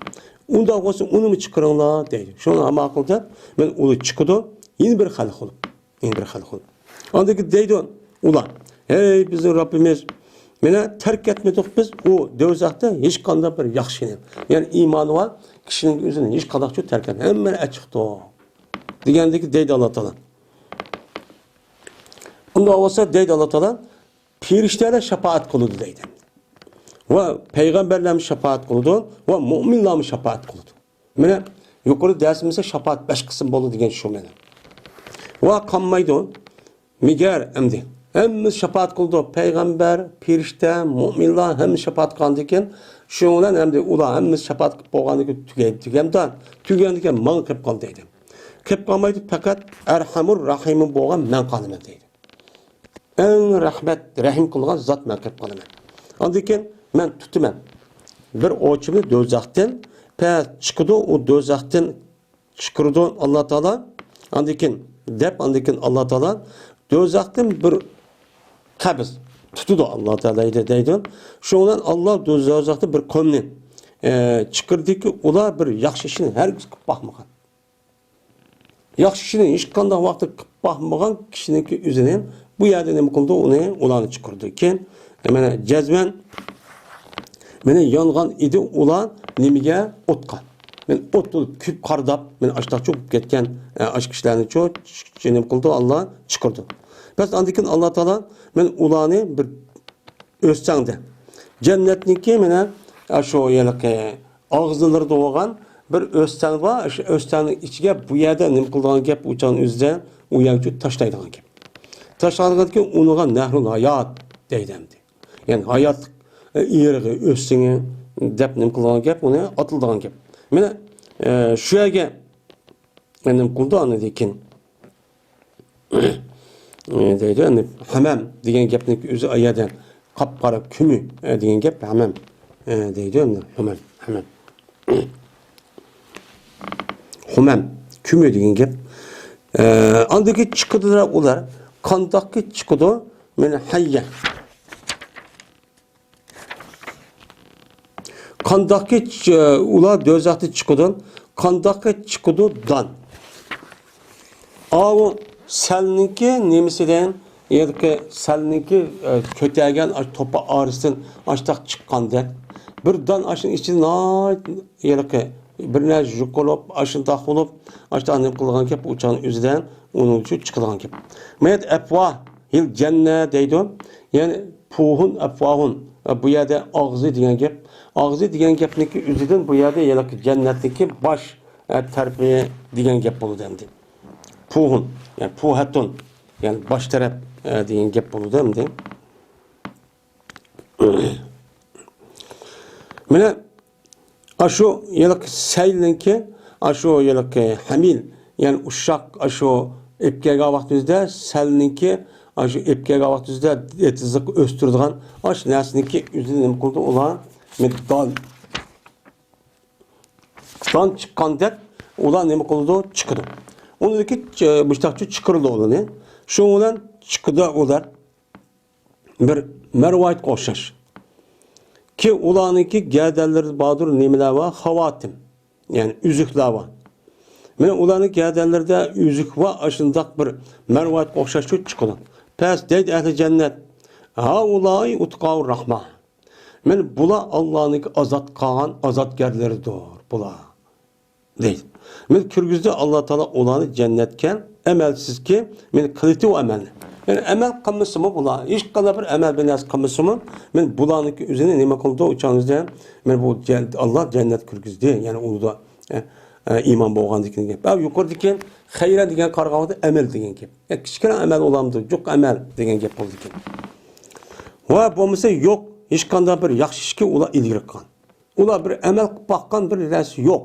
ئۇنداق بولسا ئۇنىمۇ چىقىرىڭلار دەيدۇ. شۇنى ماقۇل دەپ، مانا ئۇلار چىقىدۇ، يەنە بىر خەلق بولۇپ. يەنە بىر خەلق بولۇپ. ئاندىن كېيىن دەيدۇ ئۇلار، ھەي بىزنىڭ رەببىمىز، مانا تەرك ئەتمىدۇق بىز ئۇ دوزاختا ھېچقانداق بىر ياخشىنى. يەنى ئىمانى بار كىشىنىڭ ئۆزىنى ھېچقانداق تەرك ئەتمەيدۇ. ھەممىنى ئەچىقتۇق. دېگەندىكى دەيدۇ ئاللا تائالا. ئۇنداق بولسا دەيدۇ ئاللا تائالا، پەرىشتىلەر شاپائەت قىلىدۇ دەيدۇ. ۋە پەيغەمبەرلەرمۇ شاپائەت قىلىدۇ ۋە مۆمىنلەرمۇ شاپائەت قىلىدۇ. مانا يۇقىرىدا دەرسىمىزدە شاپائەت بەش قىسىم بولىدۇ دېگەن شۇ مانا. ۋە قالمايدۇ. مەگەر ئەمدى ھەممىسى شاپائەت قىلىدۇ. پەيغەمبەر، پەرىشتە، مۆمىنلەر ھەممىسى شاپائەت قىلغاندىن كېيىن، شۇنىڭ بىلەن ئەمدى ئۇلار ھەممىسى شاپائەت قىلىپ بولغاندىن كېيىن تۈگەيدۇ، تۈگەمدۇ؟ تۈگەندىن كېيىن ماڭا قېلىپ قالدى دەيدۇ. قېلىپ قالمايدۇ، پەقەت ئەرھەمۇر راھىمۇن بولغان مەن قالىمەن دەيدۇ. ئەڭ رەھمەت، رەھىم قىلغان زات مەن قىلىپ قالىمەن. ئاندىن كېيىن مەن تۇتىمەن. بىر ئوۋچىمنى دوزاختىن پەس چىقىدۇ، ئۇ دوزاختىن چىقىرىدۇ ئاللا تائالا. ئاندىن كېيىن دەپ، ئاندىن كېيىن ئاللا تائالا دوزاختىن بىر قەبز تۇتىدۇ ئاللا تائالا دەيدۇ. شۇنىڭ بىلەن ئاللا دوزاختىن بىر قومنى، ئە، چىقىردىكى، ئۇلار بىر ياخشى ئىشنى ھەرگىز قىلىپ باقمىغان. ياخشى ئىشنى ھېچقانداق ۋاقىتتا قىلىپ باقمىغان كىشىنىڭكى ئۆزىنى بۇ يەردە نېمە قىلىدۇ؟ ئۇنى، ئۇلارنى چىقىرىدۇ. كېيىن، مانا، جەزمەن مانا يانغان ئىدى ئۇلار نېمىگە؟ ئوتقا. مانا ئوت بولۇپ كۆيۈپ قارىداپ، مانا ئاشتاقچۇ بولۇپ كەتكەن، ئە، ئاشۇ كىشىلەرنىچۇ، نېمە قىلىدۇ؟ ئاللا چىقىرىدۇ. بەس ئاندىن كېيىن ئاللا تائالا مانا ئۇلارنى بىر ئۆستەڭدە. جەننەتنىڭكى مانا شۇ ھېلىقى ئاغزىلىرىدا بولغان بىر ئۆستەڭ بار. شۇ ئۆستەڭنىڭ ئىچىگە بۇ يەردە نېمە قىلىدىغان گەپ، ئۇ چاغنىڭ ئۆزىدە ئۇ يەرگە تاشلايدىغان گەپ. تاشلانغاندىن كېيىن ئۇنىڭغا نەھرۇل ھايات دەيدۇ ئەمدى. يەنى ھاياتلىق، ئە، ئېرىقى، ئۆستىڭى دەپ نېمە قىلىدىغان گەپ، ئۇنى ئاتىلىدىغان گەپ. مانا، ئە، شۇ يەرگە نېمە قىلدى ئاندىن كېيىن؟ ئە، دەيدۇ، ئەمدى ھەمەم دېگەن گەپنىڭ ئۆزى ئايەدە قاپقارا كۈمۈ، ئە، دېگەن گەپ ھەمەم، ئە، دەيدۇ، ئەمدى ھەمەم، ھەمەم. خۇمەم، كۈمۈ دېگەن گەپ. ئە، ئاندىن كېيىن چىقىدۇ ئۇلار. قانداقكى چىقىدۇ؟ مانا ھەييە. قانداقكى چ-، ئۇلار دوزاختىن چىقىدۇ؟ قانداقكى چىقىدۇ؟ دان. ئاۋۇ سەلنىڭكى نېمىسىدىن، ھېلىقى سەلنىڭكى، ئە، كۆتەرگەن ئاش توپا ئارىسىدىن ئاشتاق چىققاندەك. بىر دان ئاشنىڭ ئىچىدىن ناھايىتى ھېلىقى بىر نەرسە يۇقىلىپ، ئاشۇنداق بولۇپ، ئاشتاق نېمە قىلىدىغان گەپ، ئۇ چاغنىڭ ئۆزىدە ئۇنىڭ ئۈچۈن چىقىدىغان گەپ. مەيەت ئەپۋاھ، ھىل جەننە دەيدۇ. يەنى پۇھۇن، ئەپۋاھۇن. بۇ يەردە ئاغزى دېگەن گەپ. ئاغزى دېگەن گەپنىڭكى ئۆزىدىن بۇ يەردە ھېلىقى جەننەتنىڭكى باش، ئە، تەرىپى دېگەن گەپ بولىدۇ ئەمدى. پۇھۇن، يەنى پۇھەتۇن، يەنى باش تەرەپ، ئە، دېگەن گەپ بولىدۇ ئەمدى. مانا ئاشۇ ھېلىقى سەلنىڭكى، ئاشۇ ھېلىقى ھەمىل، يەنى ئۇششاق، ئاشۇ ئېلىپ كەلگەن ۋاقتىمىزدا سەلنىڭكى، ئاشۇ ئېلىپ كەلگەن ۋاقتىمىزدا ئېتىزلىق ئۆستۈرىدىغان ئاشۇ نەرسىنىڭكى ئۆزىنى نېمە قىلىدۇ ئۇلار؟ مانا دان، دان چىققاندەك ئۇلار نېمە قىلىدۇ؟ چىقىدۇ. ئۇنىڭدىكى، ئە، مۇشتاقچە چىقىرىدۇ ئۇلارنى. شۇنىڭ بىلەن چىقىدۇ ئۇلار. بىر مەرۋايىتقا ئوخشاش. كى ئۇلارنىڭكى گەدەنلىرىدە باردۇر نېمىلەر بار؟ خاۋاتىم، يەنى ئۈزۈكلەر بار. مانا ئۇلارنىڭ گەدەنلىرىدە ئۈزۈك بار، ئاشۇنداق بىر مەرۋايىتقا ئوخشاش چىقىدۇ. پەس دەيدۇ ئەھلى جەننەت، ھائۇلاء ئۇتقاءۇر راھمە. مانا بۇلار ئاللانىڭكى ئازاد قىلغان ئازادگەرلىرىدۇر بۇلار. دەيدۇ. مانا كىرگۈزدى ئاللا تائالا ئۇلارنى جەننەتكە، ئەمەلسىزكى، مانا قىلىتى ئۇ ئەمەلنى. يەنى ئەمەل قىلمىسىمۇ بۇلار، ھېچقانداق بىر ئەمەل بىر نەرسە قىلمىسىمۇ، مانا بۇلارنىڭكى ئۆزىنى نېمە قىلىدۇ؟ ئۇ چاغنىڭدا، مانا بۇ جەن-، ئاللا جەننەت كىرگۈزدى، يەنى ئۇلاردا، ئە، ئە، ئىمان بولغاندىكىن گەپ. ئە، يۇقىرىدىكى خەيرەن دېگەن قارىغان ۋاقىتتا ئەمەل دېگەن گەپ. ئە، كىچىككىنە ئەمەل ئۇلارمىدۇ، جۇق ئەمەل دېگەن گەپ بولىدىكەن. ۋە بولمىسا يوق، ھېچقانداق بىر ياخشى ئىشكى ئۇلار ئىلگىرى قىلغان. ئۇلار بىر ئەمەل قىلىپ باققان بىر نەرسە يوق.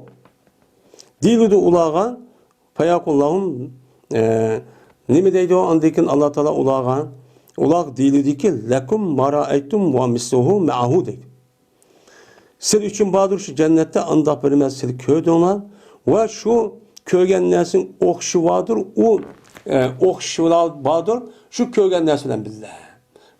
دېيىلىدۇ ئۇلارغا، فەيەقۇللەھۇم، ئە، نېمە دەيدۇ ئاندىن كېيىن ئاللا تائالا ئۇلارغا؟ ئۇلارغا دېيىلىدۇكى، لەكۇم ما رائەيتۇم ۋە مىسلۇھۇ مەئەھۇ دەيدۇ. سىلەر ئۈچۈن باردۇر شۇ جەننەتتە ئانداق بىر نېمە سىلەر كۆردۈڭلار ۋە شۇ كۆرگەن نەرسىنىڭ ئوخشىشى باردۇر، ئۇ، ئە، ئوخشىشى باردۇر شۇ كۆرگەن نەرسە بىلەن بىللە.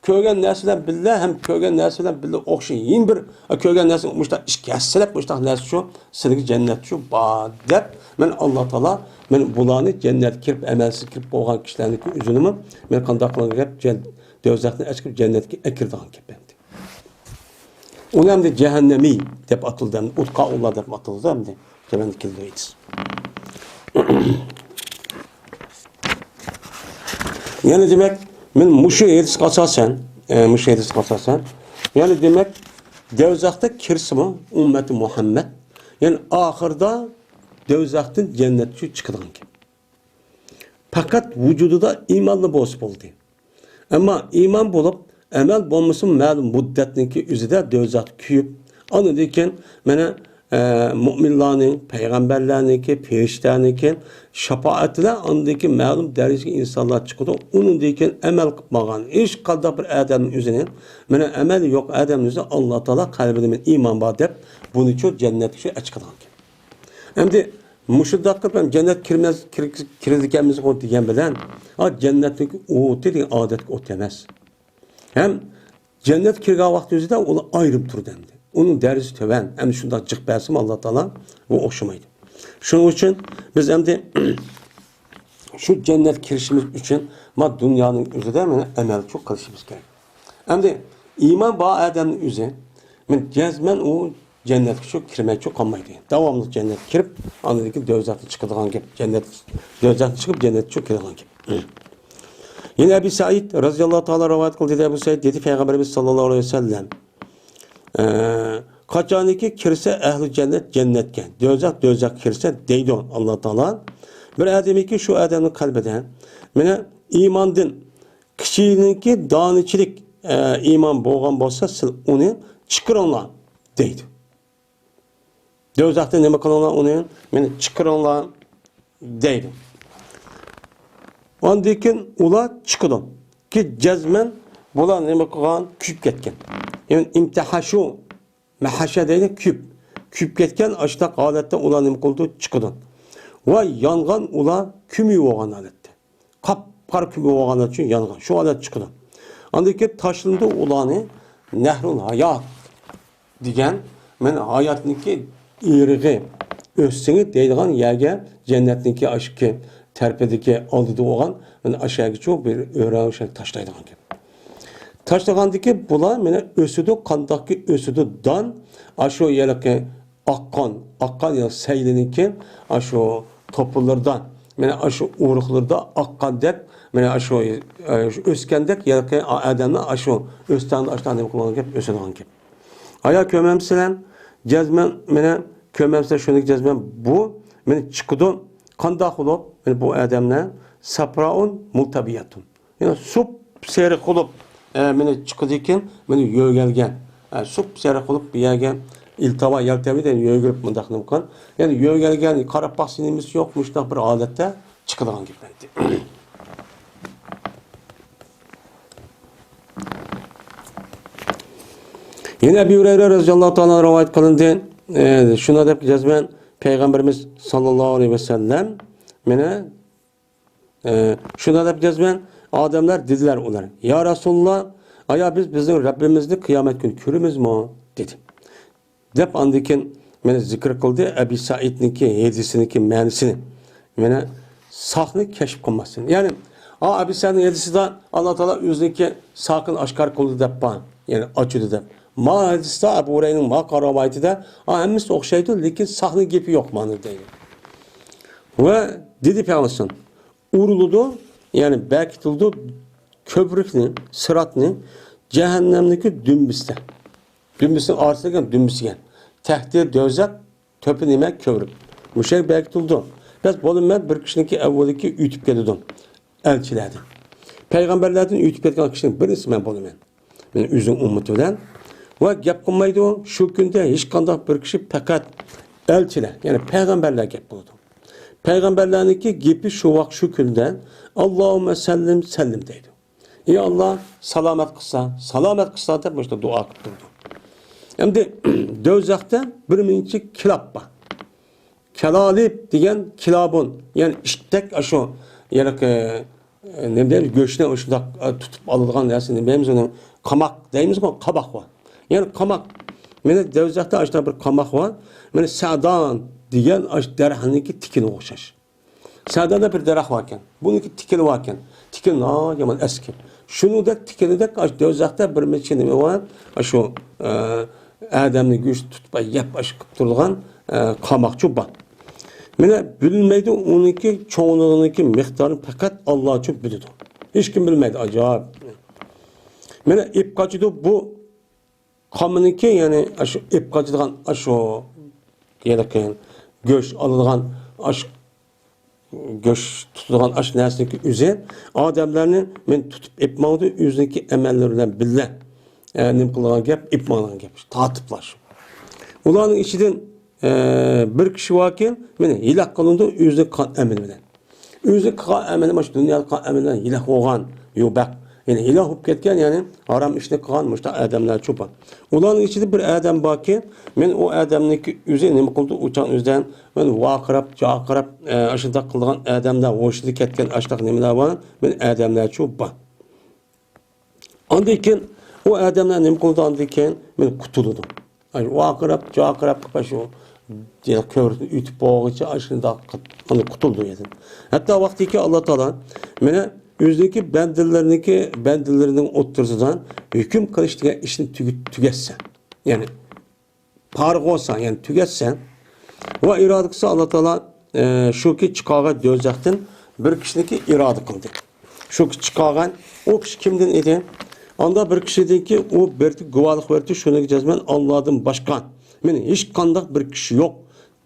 كۆرگەن نەرسە بىلەن بىللە ھەم كۆرگەن نەرسە بىلەن بىللە ئوخشاش. يەنە بىر، ئە، كۆرگەن نەرسە مۇشتاق ئىككى ھەسسىلەپ مۇشتاق نەرسە شۇ سىلىگە جەننەت شۇ بار دەپ، مەن ئاللا تائالا، مەن بۇلارنى جەننەتكە كىرىپ ئەمەلسىز كىرىپ بولغان كىشىلەرنىڭكى ئۆزىنىمۇ مەن قانداق قىلغان گەپ جەن-، دوزاختىن ئەچىقىپ جەننەتكە ئەكىرىدىغان گەپ ئەمدى. ئۇنى ئەمدى جەھەننەمىي دەپ ئاتىلىدۇ، ئەمدى ئۇتقائۇللا دەپ ئاتىلىدۇ ئەمدى. تۆۋەندە كېلىدۇ ئېيتىش. يەنى دېمەك، مەن مۇشۇ ھەدىسكە ئاساسەن، ئە، مۇشۇ ھەدىسكە ئاساسەن، يەنى دېمەك، دوزاختا كىرسىمۇ ئۈممىتى مۇھەممەد، يەنى ئاخىرىدا دوزاختىن جەننەتكە چىقىدىغان گەپ. پەقەت ۋۇجۇدىدا ئىمانلا بولسا بولدى. ئەمما ئىمان بولۇپ، ئەمەل بولمىسىمۇ مەلۇم مۇددەتنىڭكى ئۆزىدە دوزاختا كۆيۈپ، ئاندىن كېيىن مانا، ئە، مۇئمىنلارنىڭ، پەيغەمبەرلەرنىڭكى، پەرىشتىلەرنىڭكى شاپائەتىدە ئاندىن كېيىن مەلۇم دەرىجىگە ئىنسانلار چىقىدۇ. ئۇنىڭدىن كېيىن ئەمەل قىلىپ ماڭغان ھېچقانداق بىر ئادەمنىڭ ئۆزىنى، مانا، ئەمەلى يوق ئادەمنىڭ ئۆزى ئاللا تائالا قەلبىدە مەن ئىمان بار دەپ، بۇنىچۇ جەننەتكە شۇ ئەچىقىدىغان گەپ. ئەمدى مۇشۇنداق قىلىپ ھەم جەننەت كىرمەس، كىر-، كىرىدىكەنمىز دېگەن بىلەن، ھا، جەننەتنىڭ ئوتى دېگەن ئادەتتىكى ئوت ئەمەس. ھەم جەننەتكە كىرگەن ۋاقتى ئۆزىدە ئۇلار ئايرىم تۇرىدۇ ئەمدى. ئۇنىڭ دەرىجىسى تۆۋەن. ئەمدى شۇنداق جىق بەرسىمۇ ئاللا تائالا بۇ ئوخشىمايدۇ. شۇنىڭ ئۈچۈن بىز ئەمدى شۇ جەننەتكە كىرىشىمىز ئۈچۈن ما دۇنيانىڭ ئۆزىدە مانا ئەمەل شۇ قىلىشىمىز كېرەك. ئەمدى ئىمان بار ئادەمنىڭ ئۆزى مەن جەزمەن ئۇ جەننەتكە شۇ كىرمەي شۇ قالمايدۇ. داۋاملىق جەننەتكە كىرىپ، ئاندىن كېيىن دوزاختىن چىقىدىغان گەپ. جەننەت، دوزاختىن چىقىپ جەننەتكە شۇ كىرىدىغان گەپ. يەنە ئەبى سەئىد رەزىياللاھۇ تائالا رىۋايەت قىلدى، دېدى ئەبۇ سەئىد دېدى، پەيغەمبىرىمىز ساللاللاھۇ ئەلەيھى ۋەسەللەم، ئە، قاچانكى كىرسە ئەھلى جەننەت جەننەتكە، دوزاخ دوزاخقا كىرسە دەيدۇ ئاللا تائالا. بىر ئادەمكى شۇ ئادەمنىڭ قەلبىدە مانا ئىماندىن كىچىكنىڭكى دانىچىلىك، ئە، ئىمان بولغان بولسا، سىز ئۇنى چىقىرىڭلار دەيدۇ. دوزاختىن نېمە قىلىڭلار ئۇنى؟ مېنى چىقىرىڭلار دەيدۇ. ئاندىن كېيىن ئۇلار چىقىدۇ. كى جەزمەن بۇلار نېمە قىلغان؟ كۆيۈپ كەتكەن. يەنى ئىمتەھەشۇ، مەھەشە دەيدۇ، كۆيۈپ. كۆيۈپ كەتكەن ئاشۇنداق ھالەتتە ئۇلار نېمە قىلىدۇ؟ چىقىدۇ. ۋە يانغان ئۇلار كۆمۈۋالغان ھالەتتە. قاپقارا كۆمۈۋالغانلار ئۈچۈن يانغان. شۇ ھالەت چىقىدۇ. ئاندىن كېيىن تاشلىنىدۇ ئۇلارنى نەھرۇل ھايات دېگەن، مانا ھاياتنىڭكى ئېرىقى، ئۆستىڭى دەيدىغان يەرگە، جەننەتنىڭكى ئاشۇ تەرىپىدىكى ئالدىدا بولغان، مانا ئاشۇ يەرگىچۇ بىر ئۆرە ئوخشاش تاشلايدىغان گەپ. تاشلىغاندىكى بۇلار مانا ئۆسىدۇ، قانداقكى ئۆسىدۇ دان، ئاشۇ ھېلىقى ئاققان، ئاققان يا سەيلىنىڭكى ئاشۇ توپىلىرىدا، مانا ئاشۇ ئۇرۇقلىرىدا ئاققاندەك، مانا ئاشۇ، ئە، ئۆسكەندەك، ھېلىقى ئادەمنىڭ ئاشۇ ئۆستەڭدە ئاشۇنداق نېمە قىلغان گەپ، ئۆسىدىغان گەپ. ئايا كۆرمەمسىلەر؟ جەزمەن، مانا كۆرمەمسىلەر، شۇنى جەزمەن بۇ، مانا چىقىدۇ. قانداق بولۇپ؟ مانا بۇ ئادەملەر سەپرائۇن مۇلتەبىيەتۇن. يەنى سۇپسېرىق بولۇپ، ئە، مانا چىقىدىكەن، مانا يۆگەلگەن. ئە، سۇپسېرىق بولۇپ بۇ يەرگە ئىلتىۋا، يەلتەۋى دەپ يۆگىلىپ مۇنداق نېمە قىلغان. يەنى يۆگەلگەن، قاراپ باقسا نېمىسى يوق، مۇشۇنداق بىر ھالەتتە چىقىدىغان گەپ ئەمدى. يەنە ئەبى ھۇرەيرە رەزىياللاھۇ تائالا رىۋايەت قىلىندى. ئە، شۇنداق دەپ جەزمەن پەيغەمبىرىمىز ساللاللاھۇ ئەلەيھى ۋەسەللەم مانا، ئە، شۇنداق دەپ جەزمەن ئادەملەر دېدىلەر ئۇلار، يا رەسۇلاللا، ئايا بىز بىزنىڭ رەببىمىزنى قىيامەت كۈنى كۆرىمىزمۇ؟ دېدى. دەپ ئاندىن كېيىن مانا زىكىر قىلدى ئەبى سەئىدنىڭكى ھەدىسىنىڭكى مەنىسىنى. مانا ساقنى كەشىپ قىلماستىن. يەنى، ئا، ئەبى سەئىدنىڭ ھەدىسىدە ئاللا تائالا ئۆزىنىڭكى ساقىنى ئاشكارا قىلدى دەپ بار. يەنى ئاچىدۇ دەپ. ما ھەدىستە ئەبۇ ھۇرەيرىنىڭ ما رىۋايىتىدە، ئا، ھەممىسى ئوخشايدۇ، لېكىن ساقنىڭ گېپى يوق مانا دەيدۇ. ۋە دېدى پەيغەمبەر ئۇرۇلىدۇ، يەنى بېكىتىلىدۇ كۆپرۈكنى، سىراتنى جەھەننەمنىڭكى دۈمبىسىدە. دۈمبىسىنىڭ ئارىسىدا دېگەن دۈمبىسى دېگەن. تەھتى دوزاخ، تۆپى نېمە؟ كۆۋرۈك. مۇشۇ يەرگە بېكىتىلىدۇ. بەس بولىمەن بىر كىشىنىڭكى ئەۋۋىلىكى ئۆتۈپ كېلىدۇ. ئەلچىلەردىن. پەيغەمبەرلەردىن ئۆتۈپ كەتكەن كىشىنىڭ بىرىسى مەن بولىمەن. مەن ئۆزۈم ئۈممىتى بىلەن. ۋە گەپ قىلمايدۇ. شۇ كۈندە ھېچقانداق بىر كىشى پەقەت ئەلچىلەر، يەنى پەيغەمبەرلەر گەپ قىلىدۇ. پەيغەمبەرلەرنىڭكى گېپى شۇ ۋاقىت شۇ كۈندە، ئاللاھۇممە سەللىم، سەللىم دەيدۇ. ئى ئاللا، سالامەت قىلسا، سالامەت قىلسا دەپ مۇشۇنداق دۇئا قىلىپ تۇرىدۇ. ئەمدى دوزاختا بىر مىنچە كىلاب بار. كالالىب دېگەن كىلابۇن، يەنى ئىتتەك ئاشۇ، يەنى، ئە، نېمە دەيمىز، گۆشنى شۇنداق، ئە، تۇتۇپ ئالىدىغان نەرسە، نېمە دەيمىز ئۇنى؟ قاماق دەيمىزغۇ، قاماق بار. يەنى قاماق. مانا دوزاختا ئاشۇنداق بىر قاماق بار. مانا سەدان دېگەن ئاشۇ دەرەخنىڭكى تىكىنىگە ئوخشاش. سەداندا بىر دەرەخ باركەن. بۇنىڭكى تىكىنى باركەن. تىكىنى ناھايىتى يامان ئەسكى. شۇنىڭدەك تىكىنىدەك ئاشۇ دوزاختا بىر نەچچە نېمە بار؟ ئاشۇ، ئە، ئادەمنى گۆشى تۇتۇپ يەپ ئاشۇ قىلىپ تۇرىدىغان، ئە، قاماقچۇ بار. مانا بىلمەيدۇ، ئۇنىڭكى چوڭلۇقىنىڭكى مىقدارىنى پەقەت ئاللاچۇ بىلىدۇ. ھېچكىم بىلمەيدۇ، ئاجايىپ. مانا ئېلىپ قاچىدۇ بۇ قامىنىكى، يەنى ئاشۇ ئېپ قاچىدىغان، ئاشۇ ھېلىقى گۆش ئالىدىغان، ئاشۇ گۆش تۇتىدىغان ئاشۇ نەرسىنىڭكى ئۆزى ئادەملەرنى مەن تۇتۇپ ئېپ ماڭدى، ئۆزىنىڭكى ئەمەللىرى بىلەن بىللە، ئە، نېمە قىلىدىغان گەپ، ئېپ ماڭىدىغان گەپ، تارتىپلاش. ئۇلارنىڭ ئىچىدىن، ئە، بىر كىشى باركەن، مەن ھېلىق قىلىندى ئۆزىنىڭ قىلغان ئەمىلى بىلەن. ئۆزى قىلغان ئەمىلى، ماشۇ دۇنيادا قىلغان ئەمىلى بىلەن ھېلىق بولغان، يۇ بەق. يەنى ھېلىق بولۇپ كەتكەن، يەنى ھارام ئىشنى قىلغان مۇشۇنداق ئادەملەر چوپ بار. ئۇلارنىڭ ئىچىدە بىر ئادەم باركى، مەن ئۇ ئادەمنىڭكى ئۆزى نېمە قىلدى، ئۇ چاغ ئۆزىدە مەن ۋارقىراپ، جارقىراپ، ئە، ئاشۇنداق قىلىدىغان ئادەملەر، ھوشىدىن كەتكەن ئاشۇنداق نېمىلەر بار، مەن ئادەملەر چوپ بار. ئاندىن كېيىن ئۇ ئادەملەر نېمە قىلىدۇ؟ ئاندىن كېيىن مەن قۇتۇلىدۇ. ئاي، ۋارقىراپ، جارقىراپ قىلىپ شۇ كۆۋرۈكنى ئۆتۈپ بولغۇچە ئاشۇنداق قىلىپ، ئاندىن قۇتۇلىدۇ يەنى. ھەتتا ۋاقتىكى ئاللا تائالا مانا ئۆزىنىڭكى بەندىلىرىنىڭكى، بەندىلىرىنىڭ ئوتتۇرىسىدا ھۆكۈم قىلىش دېگەن ئىشنى تۈگىت-، تۈگەتسە. يەنى پارىغ بولسا، يەنى تۈگەتسە. ۋە ئىرادە قىلسا ئاللا تائالا، ئە، شۇكى چىقارغان دوزاختىن بىر كىشىنىڭكى ئىرادە قىلدى. شۇكى چىقارغان ئۇ كىشى كىمدىن ئىدى؟ ئاندا بىر كىشىدىنكى ئۇ بەردى، گۇۋاھلىق بەردى، شۇنىڭغا جەزمەن ئاللادىن باشقا مەن ھېچقانداق بىر كىشى يوق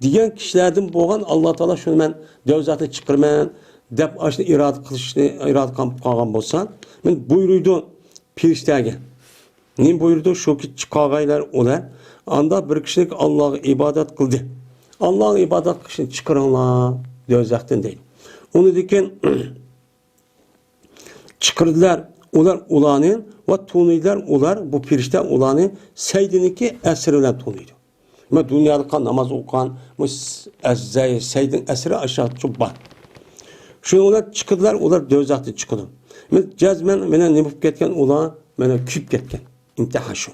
دېگەن كىشىلەردىن بولغان ئاللا تائالا شۇنى مەن دوزاختىن چىقىرىمەن دەپ ئاشۇنى ئىرادە قىلىشنى، ئىرادە قىلىپ قالغان بولسا، مەن بۇيرۇيدۇ پېرىشتەگە. نېمە بۇيرۇيدۇ؟ شۇكى چىقارغايلار ئۇلار. ئاندا بىر كىشىلىك ئاللاغا ئىبادەت قىلدى. ئاللاغا ئىبادەت قىلىشنى چىقىرىڭلار دوزاختىن دەيدۇ. ئۇنىڭدىن كېيىن چىقىردىلار ئۇلار ئۇلارنى ۋە تونۇيدىلار ئۇلار، بۇ پېرىشتە ئۇلارنى سەيدىنىڭكى ئەسىرى بىلەن تونۇيدۇ. مەن دۇنيادا قىلغان ناماز ئوقۇغان، بۇ س-، ئەز-، زەي-، سەيدىنىڭ ئەسىرى ئاشۇ بار. شۇنىڭ بىلەن چىقىدىلار، ئۇلار دوزاختىن چىقىدۇ. مەن جەزمەن، مانا نېمە بولۇپ كەتكەن، ئۇلار مانا كۆيۈپ كەتكەن. ئىنتىھا شۇ.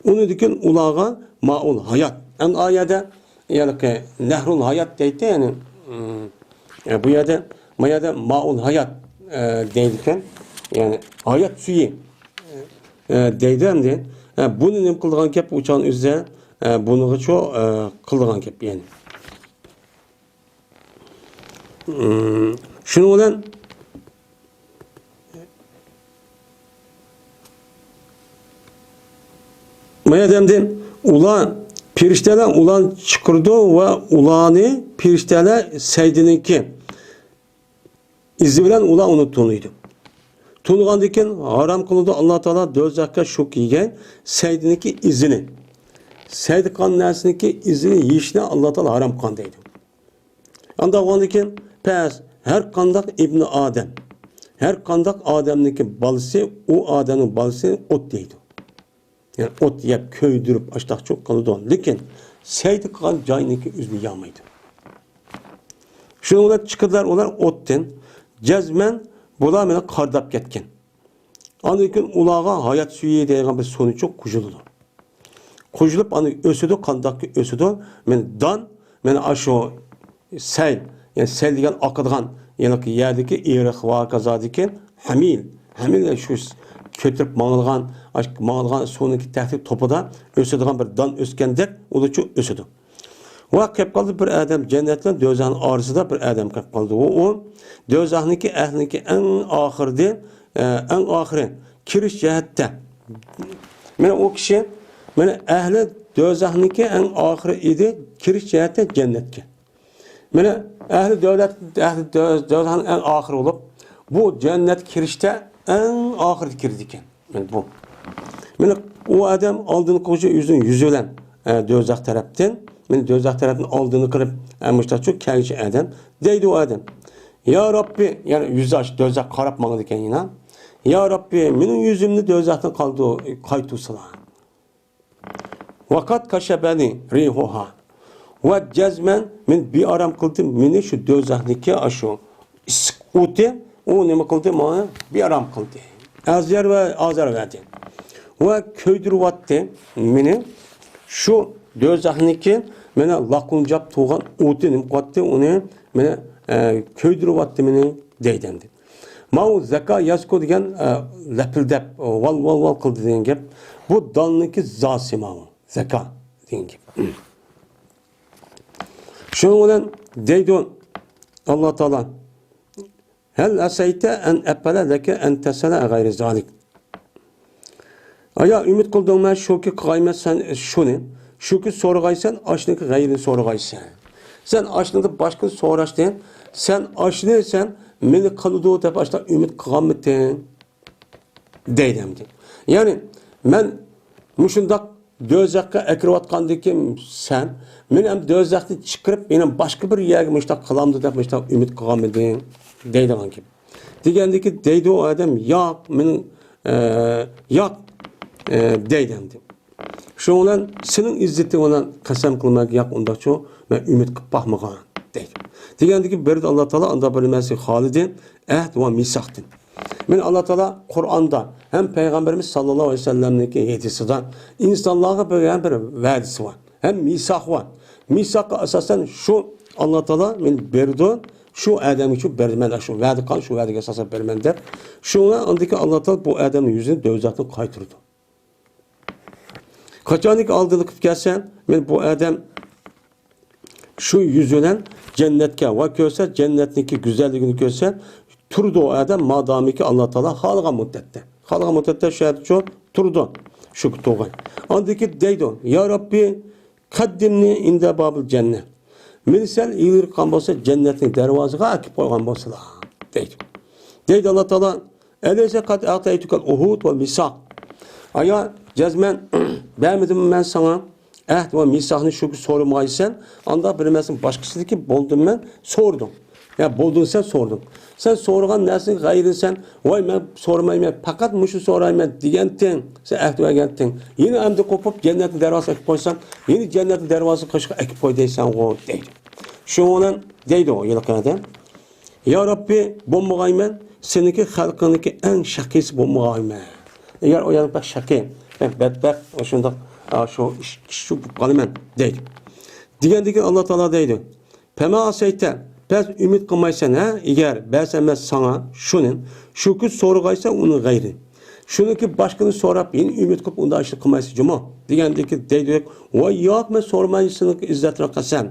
ئۇنىڭدىن كېيىن ئۇلارغا مائۇل ھايات. ئەمدى ئا يەردە، يەنى نەھرۇل ھايات دەيدۇ، يەنى، ئىم، ئە، بۇ يەردە، ما يەردە مائۇل ھايات، ئە، دەيدىكەن. يەنى ھايات سۈيى، ئە، دەيدۇ ئەمدى. ئە، بۇنى نېمە قىلىدىغان گەپ، ئۇ چاغنىڭ ئۆزىدە، ئە، بۇنىغىچۇ، ئە، قىلىدىغان گەپ، يەنى. ئىم، شۇنىڭ بىلەن ما يەردە ئەمدى ئۇلار، پېرىشتەلەر ئۇلارنى چىقىرىدۇ ۋە ئۇلارنى پېرىشتەلەر سەيدىنىڭكى ئىزى بىلەن ئۇلار ئۇنى تونۇيدۇ. تونۇغاندىن كېيىن ھارام قىلىدۇ ئاللا تائالا دوزاخقا شۇ كىيگەن سەيدىنىڭكى ئىزىنى. سەيدە قىلغان نەرسىنىڭكى ئىزىنى يېيىشنى ئاللا تائالا ھارام قىلغان دەيدۇ. ئانداق بولغاندىن كېيىن پەس، ھەر قانداق ئىبنى ئادەم، ھەر قانداق ئادەمنىڭكى بالىسى، ئۇ ئادەمنىڭ بالىسى ئوت دەيدۇ. يەنى ئوت يەپ كۆيدۈرۈپ ئاشتاقچۇ قىلىدۇ. لېكىن سەيدە قىلغان جاينىڭكى ئۆزىنى يامايدۇ. شۇنىڭ بىلەن چىقىدىلار ئۇلار ئوتتىن. جەزمەن بۇلار مانا قارداپ كەتكەن. ئاندىن كېيىن ئۇلارغا ھايات سۈيى دەيدىغان بىر سۇنىچۇ قوشۇلىدۇ. قوشۇلۇپ ئاندىن ئۆسىدۇ، قانداقكى ئۆسىدۇ؟ مانا دان، مانا ئاشۇ سەيل، يەنى سەيل دېگەن ئاقىدىغان، يەنى يەردىكى ئېرىق ۋە ھاكازادىكى ھەمىل، ھەمىل شۇ كۆتۈرۈپ ماڭىدىغان، ئاش-، ماڭىدىغان سۇنىڭكى تەكلىك توپىدا ئۆسىدىغان بىر دان ئۆسكەندەك ئۇلىچۇ ئۆسىدۇ. ۋە قېلىپ قالدى بىر ئادەم، جەننەت بىلەن دوزاخنىڭ ئارىسىدا بىر ئادەم قېلىپ قالدى. ئۇ، ئۇ دوزاخنىڭكى ئەھلىنىڭكى ئەڭ ئاخىرىدى، ئە، ئەڭ ئاخىرى كىرىش جەھەتتە. مانا ئۇ كىشى، مانا ئەھلى دوزاخنىڭكى ئەڭ ئاخىرى ئىدى، كىرىش جەھەتتە جەننەتكە. مانا ئەھلى دۆلەت، ئەھلى دۆ-، دوزاخنىڭ ئەڭ ئاخىرى بولۇپ، بۇ جەننەتكە كىرىشتە ئەڭ ئاخىرىدا كىرىدىكەن. مانا بۇ. مانا ئۇ ئادەم ئالدىنقى قوشۇ ئۆزىنىڭ يۈزى بىلەن، ئە، دوزاخ تەرەپتىن، مانا دوزاخ تەرەپتىن ئالدىنى قىلىپ، ئە، مۇشتاچۇ كەلگۈچى ئادەم. دەيدۇ ئۇ ئادەم. يا رەببى، يەنى يۈزى ئاچ، دوزاخ قاراپ ماڭىدىكەن يەنە. يا رەببى، مېنىڭ يۈزۈمنى دوزاختىن قالدۇ-، قايتۇرسىلا. ۋەقەد كەشەبەنى رىھۇھا. ۋە جەزمەن مېنى بىئارام قىلدى، مېنى شۇ دوزاخنىڭكى ئاشۇ ئىسسىق ئوتى، ئۇ نېمە قىلدى، ماڭا بىئارام قىلدى. ئەزىيەت ۋە ئازار بەردى. ۋە كۆيدۈرۈۋەتتى مېنى. شۇ دوزاخنىڭكى مانا لاقۇنجاپ تۇرغان ئوتى نېمە قىلىۋەتتى، ئۇنى مانا، ئە، كۆيدۈرۈۋەتتى مېنى دەيدۇ ئەمدى. ماۋۇ زەكا يەزكۇ دېگەن، ئە، لەپىلدەپ، ۋال، ۋال، ۋال قىلدى دېگەن گەپ. بۇ داننىڭكى زاسى ماۋۇ. زەكا دېگەن گەپ. شۇنىڭ بىلەن دەيدۇ ئاللا تائالا، ھەل ئەسەيتە ئەن ئەپئەلە لەكە ئەن تەسئەلە غەيرە زالىك. ئايا، ئۈمىد قىلدىڭمەن شۇكى قىلغايمەن سەن شۇنى، شۇكى سورىغايسەن، ئاشنىڭكى غەيرىنى سورىغايسەن. سەن ئاشنىڭدا باشقىنى سوراشتىن، سەن ئاشنى سەن مېنى قىلىدۇ دەپ ئاشتا ئۈمىد قىلغانمىدىڭ؟ دەيدۇ ئەمدى. يەنى، مەن مۇشۇنداق دوزاخقا ئەكىرىۋاتقاندىكىن سەن، مېنى ئەمدى دوزاختىن چىقىرىپ، يەنە باشقا بىر يەرگە مۇشۇنداق قىلامدۇ دەپ مۇشۇنداق ئۈمىد قىلغانمىدىڭ؟ دەيدىغان گەپ. دېگەندىكى دەيدۇ ئادەم، ياق، مېنىڭ، ئە، ياق، ئە، دەيدۇ ئەمدى. شۇنىڭ بىلەن سېنىڭ ئىززىتىڭ بىلەن قەسەم قىلىمەن، ياق، ئۇنداقچۇ، مەن ئۈمىد قىلىپ باقمىغان، دەيدۇ. دېگەندىكى بىردە ئاللا تائالا ئاندا بىر نېمە خالىدى، ئەھد ۋە مىساقتىن. مانا ئاللا تائالا قۇرئاندا ھەم پەيغەمبىرىمىز ساللاللاھۇ ئەلەيھى ۋەسەللەمنىڭكى ھەدىسىدە ئىنسانلارغا بەرگەن بىر ۋەدىسى بار. ھەم مىساق بار. مىساققا ئاساسەن شۇ ئاللا تائالا مانا بېرىدۇ، شۇ ئادەمگە شۇ بېرىمەن، شۇ ۋەدە قىلغان شۇ ۋەدىگە ئاساسەن بېرىمەن دەپ. شۇڭا ئاندىكىن ئاللا تائالا بۇ ئادەمنىڭ يۈزىنى دوزاختىن قايتۇرىدۇ. قاچانكى ئالدىدا قىلىپ كەلسە، مانا بۇ ئادەم شۇ يۈز بىلەن جەننەتكە ۋە كۆرسە، جەننەتنىڭكى گۈزەللىكىنى كۆرسە، تۇرىدۇ ئۇ ئادەم، مادامىكى ئاللا تائالا خالىغان مۇددەتتە. خالىغان مۇددەتتە شۇ يەردە شۇ تۇرىدۇ، شۇ تۇرغان. ئاندىن كېيىن دەيدۇ، يا رەببى، قەددىمنى ئىندە بابىل جەننە. مېنى سەل ئىلگىرى قىلغان بولسا، جەننەتنىڭ دەرۋازىغا ئەكىپ قويغان بولسىلا، دەيدۇ. دەيدۇ ئاللا تائالا، ئەلەيسە قەد ئەتەيتۇكەل ئۇھۇد ۋە مىساق. ئايا، جەزمەن بەرمىدىممۇ مەن ساڭا ئەھد ۋە مىساقنى شۇ سورىمىغايسەن، ئاندا بىر نېمىسىنى باشقىسىدىكى بولدۇم مەن سورىدىڭ. يا بولدۇڭ سەن سورىدىڭ. سەن سورىغان نەرسىنىڭ غەيرىنى سەن، ۋاي مەن سورىمايمەن، پەقەت مۇشۇ سورايمەن دېگەنتىڭ، سەن ئەھد بەرگەنتىڭ. يەنە ئەمدى قوپۇپ جەننەتنىڭ دەرۋازىسىغا ئەكىپ قويسام، يەنە جەننەتنىڭ دەرۋازىسىنى قېشىغا ئەكىپ قوي دەيسەنغۇ، دەيدۇ. شۇنىڭ بىلەن دەيدۇ ھېلىقى ئادەم. يا رەببى، بولمىغايمەن، سېنىڭكى خەلقىڭنىڭكى ئەڭ شەقىيسى بولمىغايمەن. ئەگەر ئۇ يەنە بەك شەقىي، بەك بەتبەخت، شۇنداق، ئا، شۇ ئىش، ئىش شۇ بولۇپ قالىمەن، دەيدۇ. دېگەندىكىن ئاللا تائالا دەيدۇ، پەما ئاسەيتە، بەس ئۈمىد قىلمايسەن، ھە؟ ئەگەر بەرسەم مەن ساڭا شۇنى، شۇ كۈن سورىغايسەن ئۇنىڭ غەيرى. شۇنىڭكى باشقىنى سوراپ، يەنە ئۈمىد قىلىپ، ئۇنداق ئىشنى قىلمايسەن جۇمۇ. دېگەندىكىن دەيدۇ، ۋاي ياق، مەن سورىمايمەن سېنىڭكى ئىززەتىڭگە قەسەم.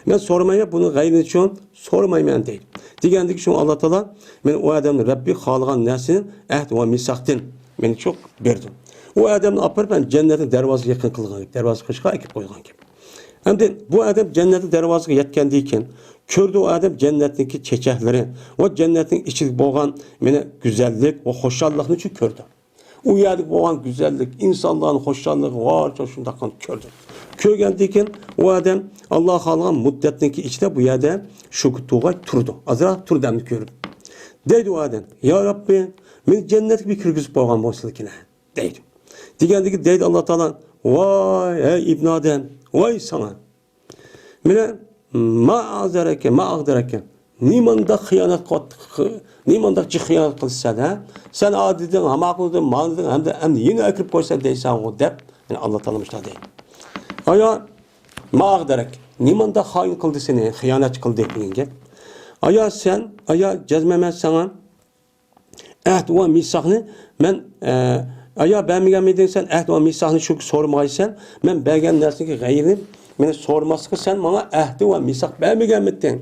مەن سورىمايمەن، بۇنىڭ غەيرىنى چۈشۈن سورىمايمەن دەيدۇ. دېگەندىكىن شۇڭا ئاللا تائالا مانا ئۇ ئادەمنى رەببى خالىغان نەرسىنى ئەھد ۋە مىساقتىن مانا شۇ بېرىدۇ. ئۇ ئادەمنى ئاپىرىپ مانا جەننەتنىڭ دەرۋازىسىغا يېقىن قىلغان گەپ، دەرۋازىسى قېشىغا ئەكىپ قويغان گەپ. ئەمدى بۇ ئادەم جەننەتنىڭ دەرۋازىسىغا يەتكەندىن كېيىن كۆردى ئۇ ئادەم جەننەتنىڭكى چېچەكلىرى ۋە جەننەتنىڭ ئىچىدە بولغان مانا گۈزەللىك ۋە خۇشاللىقنى شۇ كۆردى. ئۇ يەردە بولغان گۈزەللىك، ئىنسانلارنىڭ خۇشاللىقى بارچە شۇنداق قىلىپ كۆردى. كۆرگەندىن كېيىن ئۇ ئادەم ئاللا خالىغان مۇددەتنىڭكى ئىچىدە بۇ يەردە شۇ تۇغاي تۇرىدۇ. ئازراق تۇردى ئەمدى كۆرۈپ. دەيدۇ ئۇ ئادەم، يا رەببى، مېنى جەننەتكە بىر كىرگۈزۈپ قويغان بولسىلىكىنە، دەيدۇ. دېگەندىكىن دەيدۇ ئاللا تائالا، ۋاي، ھەي ئىبنى ئادەم، ۋاي ساڭا. مانا، ما ئاغدەرەكە، ما ئاغدەرەكە. نېمانداق خىيانەت قىل-، نېمانداق جىق خىيانەت قىلىسەن، ھە؟ سەن ئا دېدىڭ، ھاما قىلدىڭ، مانا دېدىڭ، ھەمدە ئەمدى يەنە ئەكىرىپ قويسەن دەيسەنغۇ دەپ، يەنە ئاللا تائالا مۇشۇنداق دەيدۇ. ئايا، ما ئاغدەرەك. نېمانداق خائىن قىلدى سېنى، خىيانەتچى قىلدى دېگەن گەپ. ئايا سەن، ئايا جەزمەن مەن ساڭا ئەھد ۋە مىساقنى مەن، ئە، ئايا بەرمىگەنمىدىڭ سەن ئەھد ۋە مىساقنى، چۈنكى سورىمىغايسەن، مەن بەرگەن نەرسىگە غەيرىنى مېنى سورىماسلىققا سەن ماڭا ئەھدى ۋە مىساق بەرمىگەنمىدىڭ؟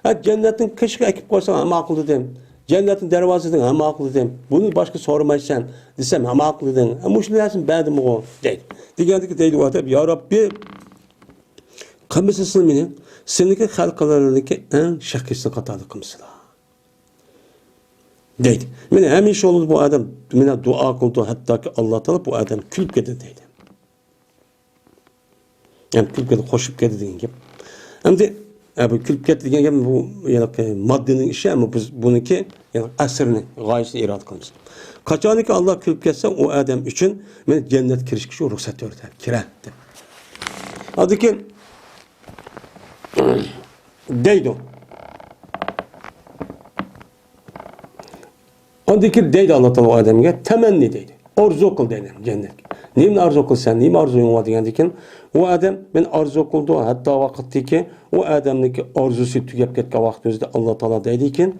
ھە، جەننەتنىڭ قېشىغا ئەكىپ قويساڭ ھە ماقۇل دېدىم. جەننەتنىڭ دەرۋازىسىدىن ھە ماقۇل دېدىم. بۇنى باشقا سورىمايسەن دېسەم ھە ماقۇل دېدىڭ. ھە، مۇشۇ نەرسىنى بەردىمغۇ دەيدۇ. دېگەندىكى دەيدۇ ئۇ ئادەم، يا رەببى، قىلمىسىلا مېنى سېنىڭكى خەلقلىرىڭنىڭكى ئەڭ شەقىيسى قاتارىدا قىلمىسىلا. دەيدۇ. مانا ھەمىشە بۇ ئادەم مانا دۇئا قىلىدۇ، ھەتتاكى ئاللا تائالا بۇ ئادەم كۈلۈپ كەتتى دەيدۇ. يەنى كۈلۈپ كەتتى، خوش بولۇپ كەتتى دېگەن گەپ. ئەمدى، ئە، بۇ كۈلۈپ كەتتى دېگەن گەپ بۇ يەنى ماددىنىڭ ئىشى، ئەمما بىز بۇنىڭكى يەنى ئەسىرىنى، غايىسىنى ئىرادە قىلىمىز. قاچانكى ئاللا كۈلۈپ كەتسە، ئۇ ئادەم ئۈچۈن مانا جەننەتكە كىرىشكە شۇ رۇخسەت بېرىدۇ، كىرە دەپ. ئاندىن كېيىن دەيدۇ. ئاندىن كېيىن دەيدۇ ئاللا تائالا ئۇ ئادەمگە، تەمەننى دەيدۇ. ئارزۇ قىل دەيدۇ جەننەتكە. نېمىنى ئارزۇ قىلىسەن؟ نېمە ئارزۇيۇڭ بار دېگەندىن كېيىن، ئۇ ئادەم، مەن ئارزۇ قىلىدۇ، ھەتتا ۋاقىتتىكى ئۇ ئادەمنىڭكى ئارزۇسى تۈگەپ كەتكەن ۋاقىتىمىزدا ئاللا تائالا دەيدىكىن،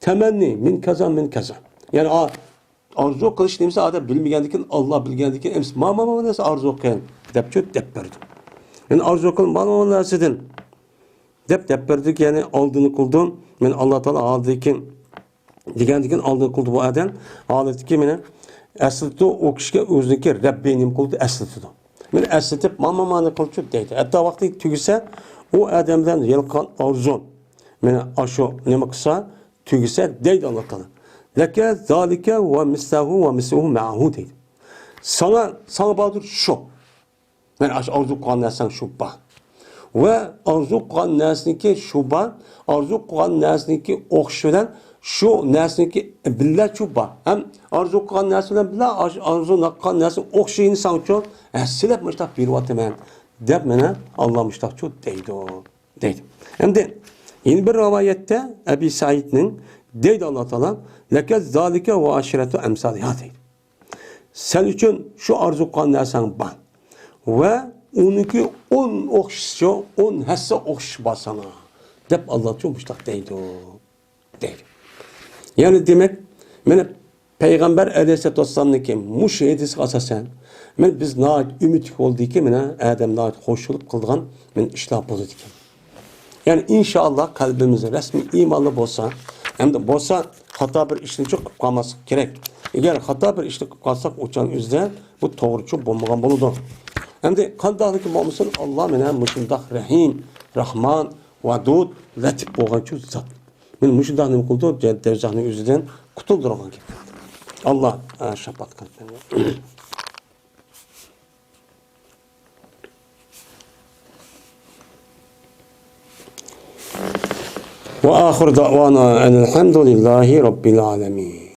تەمەننى، مىن كازا، مىن كازا. يەنى، ئا-، ئارزۇ قىلىش نېمىسى ئادەم بىلمىگەندىكىن، ئاللا بىلگەندىكىن، ئەمىسە، ما، ما، ما نەرسە ئارزۇ قىل، دەپ چۆت دەپ بەردى. يەنى ئارزۇ قىل، ما، ما، ما نەرسىدىن، دەپ دەپ بەردى. يەنى ئالدىنى قىلدىم. مەن ئاللا تائالا ئالدىكى دېگەندىكىن ئالدىنى قىلدى بۇ ئادەم. ھالەتتىكى مانا ئەسلىتىدۇ، ئۇ كىشىگە ئۆزىنىڭكى رەببى نېمە قىلدى، ئەسلىتىدۇ. مانا ئەسلىتىپ، مانا، مانا، مانا قىلچۇ دەيدۇ. ھەتتا ۋاقتى تۈگىسە، ئۇ ئادەم بىلەن يالقان ئارزۇ، مانا ئاشۇ نېمە قىلسا، تۈگىسە دەيدۇ ئاللا تائالا. لەكە زالىكە ۋە مىسلەھۇ ۋە مىسلۇھۇ مەئەھۇ دەيدۇ. ساڭا، ساڭا باردۇر شۇ. مانا ئاشۇ ئارزۇ قىلغان نەرسەڭ شۇ بار. ۋە ئارزۇ قىلغان نەرسىنىڭكى شۇ بار. ئارزۇ قىلغان نەرسىنىڭكى ئوخشىشى بىلەن شۇ نەرسىنىڭكى بىللە شۇ بار. ھەم ئارزۇ قىلغان نەرسە بىلەن بىللە ئاش-، ئارزۇ قىلغان نەرسىنىڭ ئوخشىشىنى ساڭىچۇ، ھە، سىلەپ مۇشتاق بېرىۋاتىمەن، دەپ مانا ئاللا مۇشتاقچۇ دەيدۇ. دەيدۇ. ئەمدى يەنە بىر رىۋايەتتە ئەبى سەئىدنىڭ دەيدۇ ئاللا تائالا، لەكە زالىكە ۋە ئەشرەتۇ ئەمسالىھا دەيدۇ. سەن ئۈچۈن شۇ ئارزۇ قىلغان نەرسەڭ بار. ۋە ئۇنىڭكى ئون ئوخشىشى، ئون ھەسسە ئوخشىشى بار ساڭا. دەپ ئاللا مۇشتاق دەيدۇ. دەيدۇ. يەنى دېمەك، مانا پەيغەمبەر ئەلەيھىسسالاتۇ ۋەسسالامنىڭكى مۇشۇ ھەدىسىگە ئاساسەن، مانا بىز ناھايىتى ئۈمىدلىك بولدىكى، مانا ئادەم ناھايىتى خوش بولۇپ قىلىدىغان مانا ئىشلار بولىدىكەن. يەنى ئىنشائاللا قەلبىمىز رەسمىي ئىمانلىق بولسا، ئەمدى بولسا خاتا بىر ئىشنى قىلىپ قالماسلىق كېرەك. ئەگەر خاتا بىر ئىشنى قىلىپ قالساق، ئۇ چاغنىڭ ئۆزىدە بۇ توغرىچۇ بولمىغان بولىدۇ. ئەمدى قانداقلىكى بولمىسۇن، ئاللا مانا مۇشۇنداق رەھىم، راھمان، ۋەدۇد، لەتىپ بولغانچۇ زات. مانا مۇشۇنداق نېمە قىلىدۇ، دە-، دەرزاخنىڭ ئۆزىدىن قۇتۇلدۇرغان گەپ. ئاللا، ئە، شاپائەت قىلىپ بەرگەن. وآخر دعوانا أن الحمد لله رب العالمين.